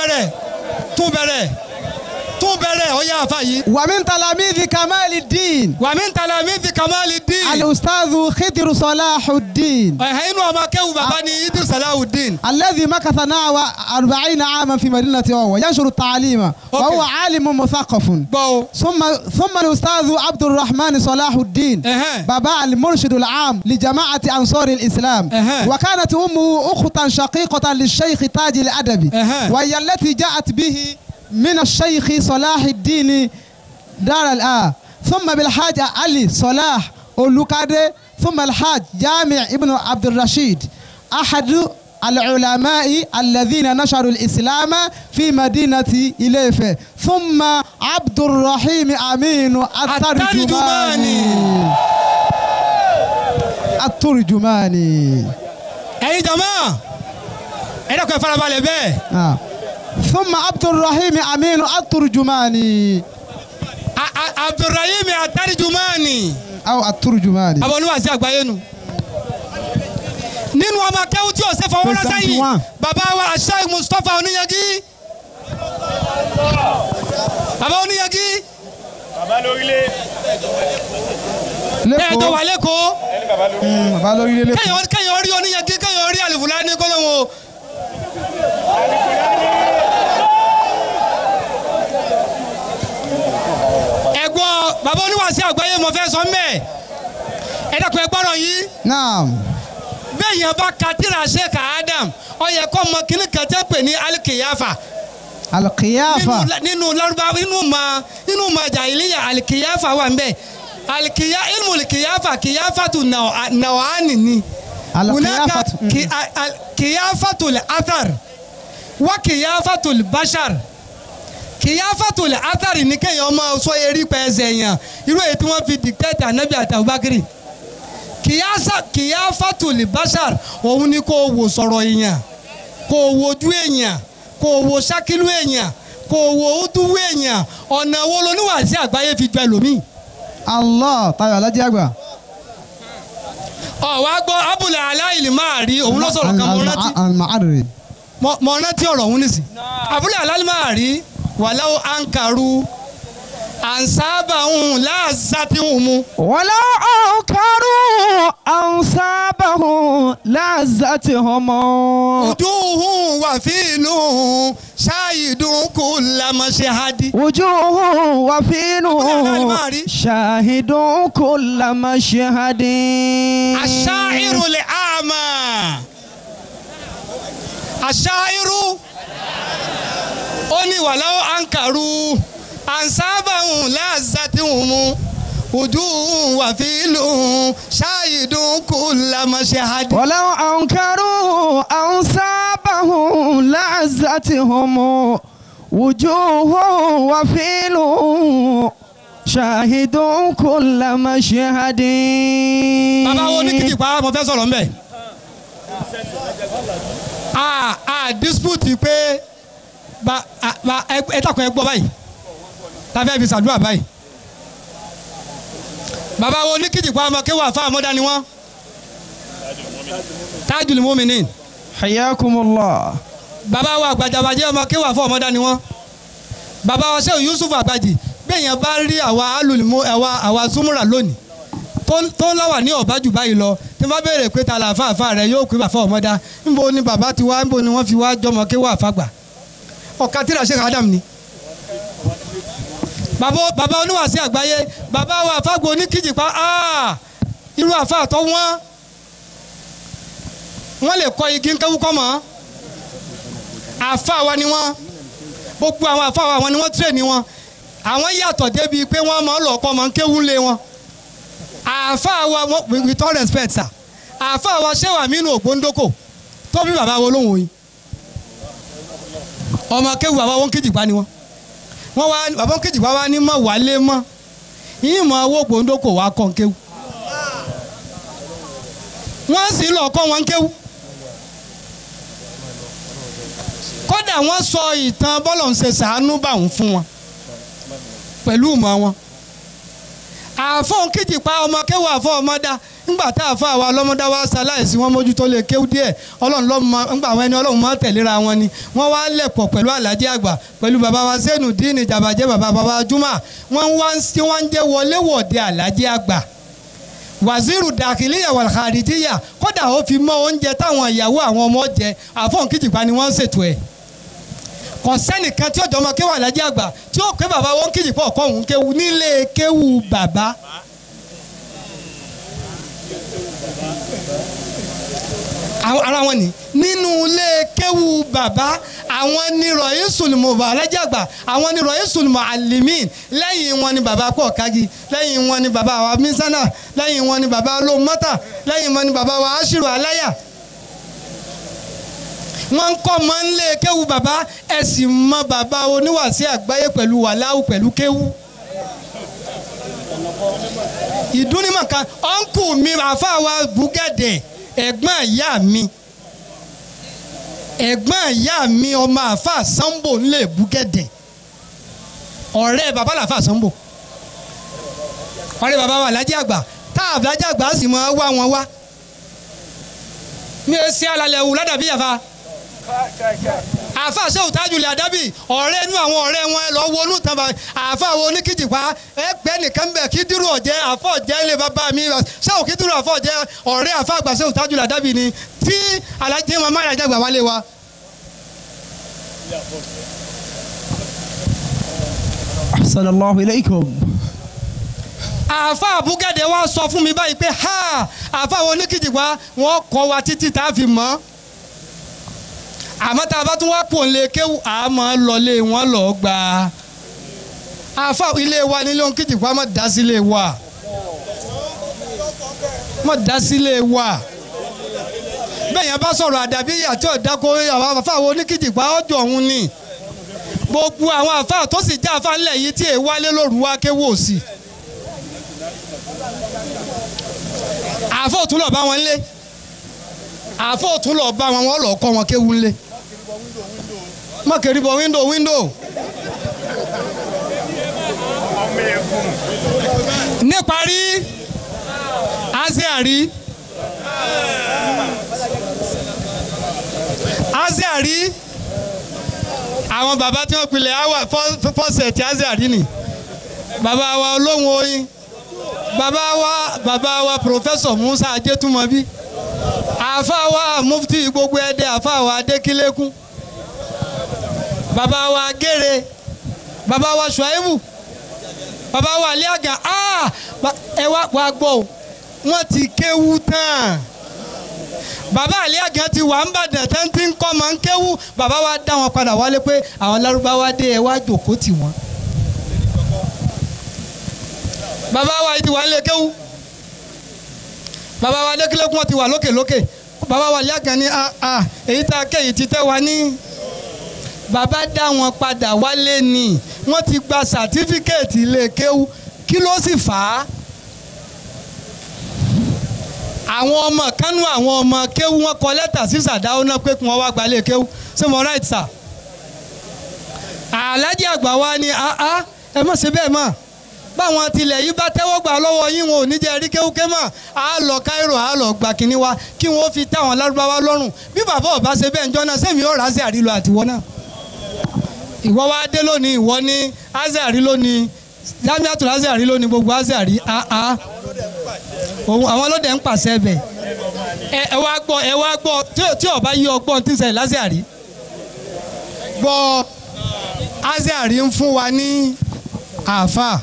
Tún bẹ̀rẹ̀ ọ̀yá àfa yìí. ومن تلاميذ كمال الدين. ومن تلاميذ كمال الدين. الأستاذ خضر صلاح الدين. Ẹ̀hẹ́ inú ọmọ kéwu bàbá ni Idris Salahuddin. الذي مكث نحو 40 عاما في مدينة أوو ينشر التعليم وهو عالم مثقف. ثم الأستاذ عبد الرحمن صلاح الدين بابا المرشد العام لجماعة أنصار الإسلام. وكانت أمه أختا شقيقة للشيخ تاج الأدبي وهي التي جاءت به من الشيخ صلاح الدين دار الآ ثم بالحاج علي صلاح أولوكادي ثم الحاج جامع ابن عبد الرشيد أحد العلماء الذين نشروا الإسلام في مدينة إليفة ثم عبد الرحيم أمين الترجماني الترجماني. ẹ̀yin jama ẹ dákun ẹ farabalẹ̀ bẹ́ẹ̀. ثم عبد الرحيم أمين الترجماني. عبد الرحيم الترجماني. أو الترجماني. àwọn oníwàásí àgbáyé nu. Nínú ọmọ akẹ́wù tí ọ̀sẹ̀ fọwọ́rọ́ sẹ́yìn bàbá wa Sheikh Mustapha Oníyanjú. Bàbá Oníyanjú. Bàbá lórílẹ̀. Ẹ̀ẹ́dọ̀ wà lẹ́kọ̀ọ́. Bàbá lórílẹ̀ lẹ́kọ̀ọ́. Kẹ́yìn rí Oníyanjú kẹ́yìn rí Àlùfùlání kọ́ lóun o. Ẹ̀gbọ́n bàbá oníwàásí àgbáyé mo fẹ́ sọ mbẹ́ ẹ dákun ẹ gbọ́rọ̀ yìí. Naam. Bẹ́ẹ̀ yẹn bá ka tírà Sheikh Adam ó yẹ kó mọ kíní kan tẹ́ pè ní alikiyafa. Alikiyafa. Nínú Lárúbáwá nínú ma jàhílíyà alikiyafa wà nbẹ alikiya ilmu alikiyafa kiyafatu nawani ni. Alikiyafatu. Kiyafatu athar wa kiyafatu bashar. Kiyafatu athar ni kéèyàn máa sọ eré pẹ́ẹ́sẹ̀ yẹn irú èyí tí wọ́n fi dictate anabi àti Abubakar. Kìyáfàtúlì bashar òun ni kò wò sọ̀rọ̀ èèyàn kò wojú èèyàn kò wo ṣákìlú èèyàn kò wo údúwú èèyàn ọ̀nà wo loníwàásí àgbáyé fi jọ ẹlòmíì. Allah tayo alájí àgbà. Ọ̀wá gbọ́ abúlé aláìlì máa rí òun ló sọ̀rọ̀ kan mo rántí. Mo rántí ọ̀rọ̀ òun nìsín. Abúlé aláìlì máa rí wàláwó ankaru ansabahun láàzátìhùn. Wàláwó ankaru ansabahun láàzátìhùn. Wujuhun wà fílùn ṣáìdùn kulla mashhadi. Wujuhun wà fílùn ṣáìdùn kulla mashhadi. Aṣáírù lè àmà. Aṣáírù ó ní wàláwó ankaru. Ansabahun láàzátìhùn wujuhun wà fílùn ṣáìdùn kulla mashhadi. Walaw ankaru ansabahun láàzátìhùn wujuhun wà fílùn ṣáìdùn kulla mashhadi. Bàbá wo ní kìkì pa mo fẹ́ sọ̀rọ̀ mbẹ́. A dispute pé ẹ takùn ẹ gbọ́ báyìí tàbí ẹ fi ṣàdúrà báyìí. Bàbá wo ní kìjìpá ọmọ kéwà fáwọn ọmọdá ni wọ́n. Tajul Muminin. Hayyakumullah. Bàbá wa àgbàjàbàjẹ́ ọmọ kéwà fún ọmọdá ni wọ́n. Bàbá wa Sheikh Yusuf Àgbàjì bẹ́ẹ̀ yẹn bá rí àwa alùlùmọ́ àwa súnmúra lónìí tó ń láwà ní ọ̀bájú báyìí lọ tí wọ́n bá béèrè pé ta la àfáàfáà rẹ yóò pé bàfá ọmọdá níbo ni bàbá ti wá níbo ni wọ́n fi wá jọmọ kéwà fàgbà. Ọ̀ka tíra Sheikh Adam ni. Bàbá oníwàásí àgbáyé bàbá wa àfàgbò oníkìjìpá irú àfà tó wọ́n lè kọ́ igi ńkẹ́wúkọ́ mọ́ àfà wa ni wọ́n gbogbo àwọn àfà wa wọn ni wọ́n tírè ní wọn àwọn yàtọ̀ débi pé wọ́n máa ń lọ kọ́ máa ń kéwú lé wọn àfà wa with all respect sir àfà wa Shehu Aminu Ògbóndókò tó bí bàbá wo lóhùn yìí ọmọ kéwú bàbá wọn kìjìpá ni wọ́n wọ́n wá bàbá kejì wá ní mọ̀ wálé mọ́ yín mọ̀ owó Ògbóndókò wá kọ́ kéwú wọ́n sì lọ kọ́ wọn kéwú kódà wọ́n sọ ìtàn bọ́lọ̀ ń ṣe sàánú bá òun fún wọn pẹ̀lú ìmọ̀ wọn àfọ̀n kejì pa ọmọ kéwú àfọ̀ ọmọdá ńgbà tá àfọ̀ àwa ọlọ́mọdá wa ṣaláìsí wọn mójútó lè kéwú díẹ̀ ọlọ́run lọ́mọ ńgbà àwọn ẹni ọlọ́run máa tẹ̀léra wọn ni wọ́n wá lẹ̀pọ̀ pẹ̀lú alájí àgbà pẹ̀lú bàbá wa Sẹ́nu Díìnì Jàbàjẹ́ bàbá bàbá Júmà wọ́n wá tí wọ́n ń jẹ́ wọléwọ̀de alájí àgbà wàzírù dàkìlíyà wàlhàrìjíyà kódà ó fi mọ́ oúnjẹ táwọn ìyàwó àwọn ọmọ jẹ àfọ̀n kìjìpá ni wọ́n ń ṣètò ẹ̀ kò sẹ́nìkan tí ọ̀dọ́ ọmọ kéwà alájí àgbà tí ó pé bàbá wọn kìjìpá ọ̀kọ́ òun kéwu nílé kéwu bàbá. Ara wọn ni nínú ilé kéwu bàbá Àwọn ni rọ̀yìnsùn mọ̀bàlájàgbà, àwọn ni rọ̀yìnsùn mọ̀àlìmín. Lẹ́yìn wọn ni bàbá kọ̀ọ̀kági, lẹ́yìn wọn ni bàbá wa mísánà, lẹ́yìn wọn ni bàbá lómọ́tà, lẹ́yìn wọn ni bàbá wa aṣírò aláyà. Wọ́n ń kọ́ mọ́ ń lé kéwu bàbá, ẹ sì mọ bàbá oníwàásí àgbáyé pẹ̀lú wàláwù pẹ̀lú kéwu. Ìdúnímọ̀ kan, ọ̀nkù mi àfa wa búgẹ́dẹ̀, ẹ̀gbọ́n ìyá mi, ẹ̀gbọ́n ìyá mi ọmọ àfa Sambo ńlẹ̀ búgẹ́dẹ̀, ọ̀rẹ́ bàbá làfa Sambo, ọ̀rẹ́ bàbá wa Alhaji Àgbà, tá Alhaji Àgbà sì máa wá wọn wá. Mi ò ṣe alalẹ̀ wù ládàbí yàfa àfa Ṣéhù Tajul Adabi, ọ̀rẹ́ inú àwọn ọ̀rẹ́ wọn lọ wọnú tán bá àfa wo oníkìjìpá ẹ pẹ́ nìkan bẹ̀ kí dúró ọ̀jẹ́ àfọ̀ jẹ́ ilé bàbá mi Ṣéhù kí dúró àfọ̀ jẹ́ ọ̀rẹ́ àfa àgbà Ṣéhù Tajul Adabi ni tí Alhaji wọn má Alhaji Àgbà wálé wa. Ahsanallahu ilaykum. Àfa àbúgẹ́dẹ̀ wa sọ fún mi báyìí pé ha àfa wo oníkìjìpá wọn kọ́ wa títí tá a fi mọ́, àmọ́ tá a bá tún wá pò ń lé kéwù àmọ́ lọlé wọn lọ gbà àfa ilé wa nílé ohun kìjìpá má dá sílé wa, má dá sílé wa. Bẹ́ẹ̀ yẹn bá sọ̀rọ̀ àdàbí àti ọ̀dàkọ àwọn àfa àwọn oníkìjìpá ọjọ́ òun ni gbogbo àwọn àfa tó sì já àfa ńlẹ̀ yìí tí èè wálé lóru wá kéwù òsì. Àfa òtún lọ bá wọn lé, àfa òtún lọ bá wọn, wọn lọ kọ́ wọn kéwù ńlé. Má kiri bọ wíńdò wíńdò. Níparí Azeari, Azeari, àwọn bàbá tí wọ́n pilẹ̀ awa fọ́sẹ̀tì Azeari ni bàbá wa olóhùn oyin, bàbá wa Pòfẹ́sọ̀ Musa Ajétúmọ̀bí, àfa wa mufti gbogbo Ẹdẹ, àfa wa Adékílékún, bàbá wa Gére, bàbá wa Ṣùáìbù, bàbá wa Aliaga. Ẹ wá gbọ́ o, wọ́n ti kéwú tán. Bàbá Aliaga ti wà ń bàdàn tán tí ń kọ́ máa ń kéwú. Bàbá wa dá wọn padà wálé pé àwọn Lárúbáwá dé, ẹ wá jòkó tì wọ́n. Bàbá wa ti wà ń lé kéwú, bàbá wa Adékílékún ti wà lókè lókè. Bàbá wa Aliaga ní èyí tá a kéyìí ti tẹ́ wa ní. Bàbá dá wọn padà wálé ni wọ́n ti gba sàtífíkẹ́ẹ̀tì ilé kéwú. Kí ló sì fà á? Àwọn ọmọ kánú àwọn ọmọ kéwú wọn kọ lẹ́tà sí Sàdáwó náà pé kí wọ́n wá gba ilé kéwú. Ṣé mo right sir? Alhaji Àgbà wa ni ẹ má ṣe bẹ́ẹ̀ mọ́, báwọn tilẹ̀ yìí bá tẹ́wọ́ gbà lọ́wọ́ yín wọn ò ní jẹ́ rí kéwúké mọ́. A lọ Cairo, a lọ gba kínní wa kí wọ́n fi táwọn Lárúbáwá lọ́rùn. Bí bàbá ọba ṣe bẹ́ẹ̀ ń jọ́ náà sẹ́mi ọ̀rọ̀ Azeari lọ àtiwọ́ náà. Ìwọ wá dé lónìí, ìwọ ní Azeari lónìí, Jamiatul Azeari lónìí, gbogbo Azeari àwọn ọlọ́dẹ ń pàṣẹ bẹ̀. Ẹ wá gbọ́, ẹ wá gbọ́ tí ọba yí ọgbọ́n tí ń ṣẹlẹ̀ l'Azeari gbọ́. Azeari ń fún wa ní àáfàá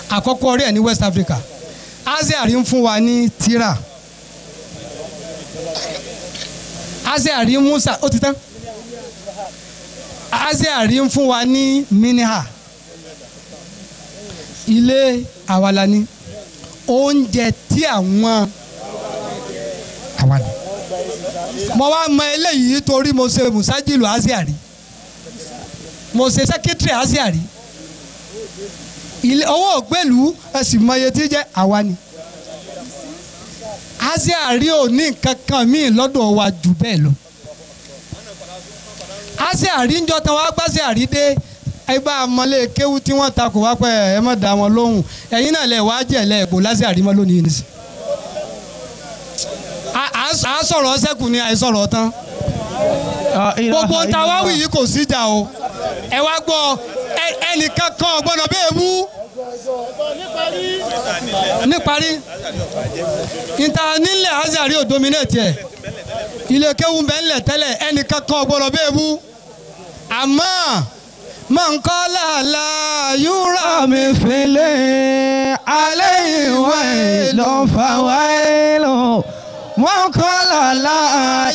àkọ́kọ́ rẹ̀ ní West Africa. Azeari ń fún wa ní tírà. Azeari Musa ó ti tán. Azeari ń fún wa ní miniha, ilé àwàlà ni oúnjẹ tí àwọn àwàlà. Mo wá mọ eléyìí torí mo ṣe musajilu Azeari, mo ṣe sẹkítírì Azeari. Ilé owó ògbélú ẹ sì mọ iye tí jẹ́ àwa ni. Azeari ò ní nǹkan kan míì lọ́dọ̀ wa jù bẹ́ẹ̀ lọ. Azeari ń jọ tán wá gbàzeari dé, ẹ bá a mọlé kéwú tí wọ́n ta kò wá pẹ́, ẹ má dá wọn lóhùn. Ẹ̀yin náà lẹ̀ wá jẹ̀ lẹ̀ bò l'Azeari mọ́ lónìí nìsín. À sọ̀rọ̀ sẹ́kù ni àìsọ̀rọ̀ tán. Gbogbo ń ta wá wì yìí kò síjà o. Ẹ wá gbọ́, ẹnìkan kan ò gbọ́dọ̀ bẹ́ẹ̀ mú. Níparí níta nílẹ̀ Azeari ò dominate ẹ̀, ilé kéwú bẹ́ẹ̀ ńlẹ̀ tẹ́lẹ̀, ẹnìkan kan ò gbọ́dọ̀ bẹ́ẹ̀ mú. Àmọ́ mọ̀ ń kọ́ làlá yúrà mi fìlẹ̀ alẹ́ ìwé ló fà wáyé lọ. Wọ́n kọ́ làlá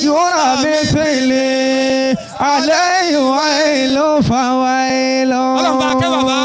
yúrà mi fìlẹ̀. عليه ويل فويل. Ọlọ́run bá kẹ́ bàbá.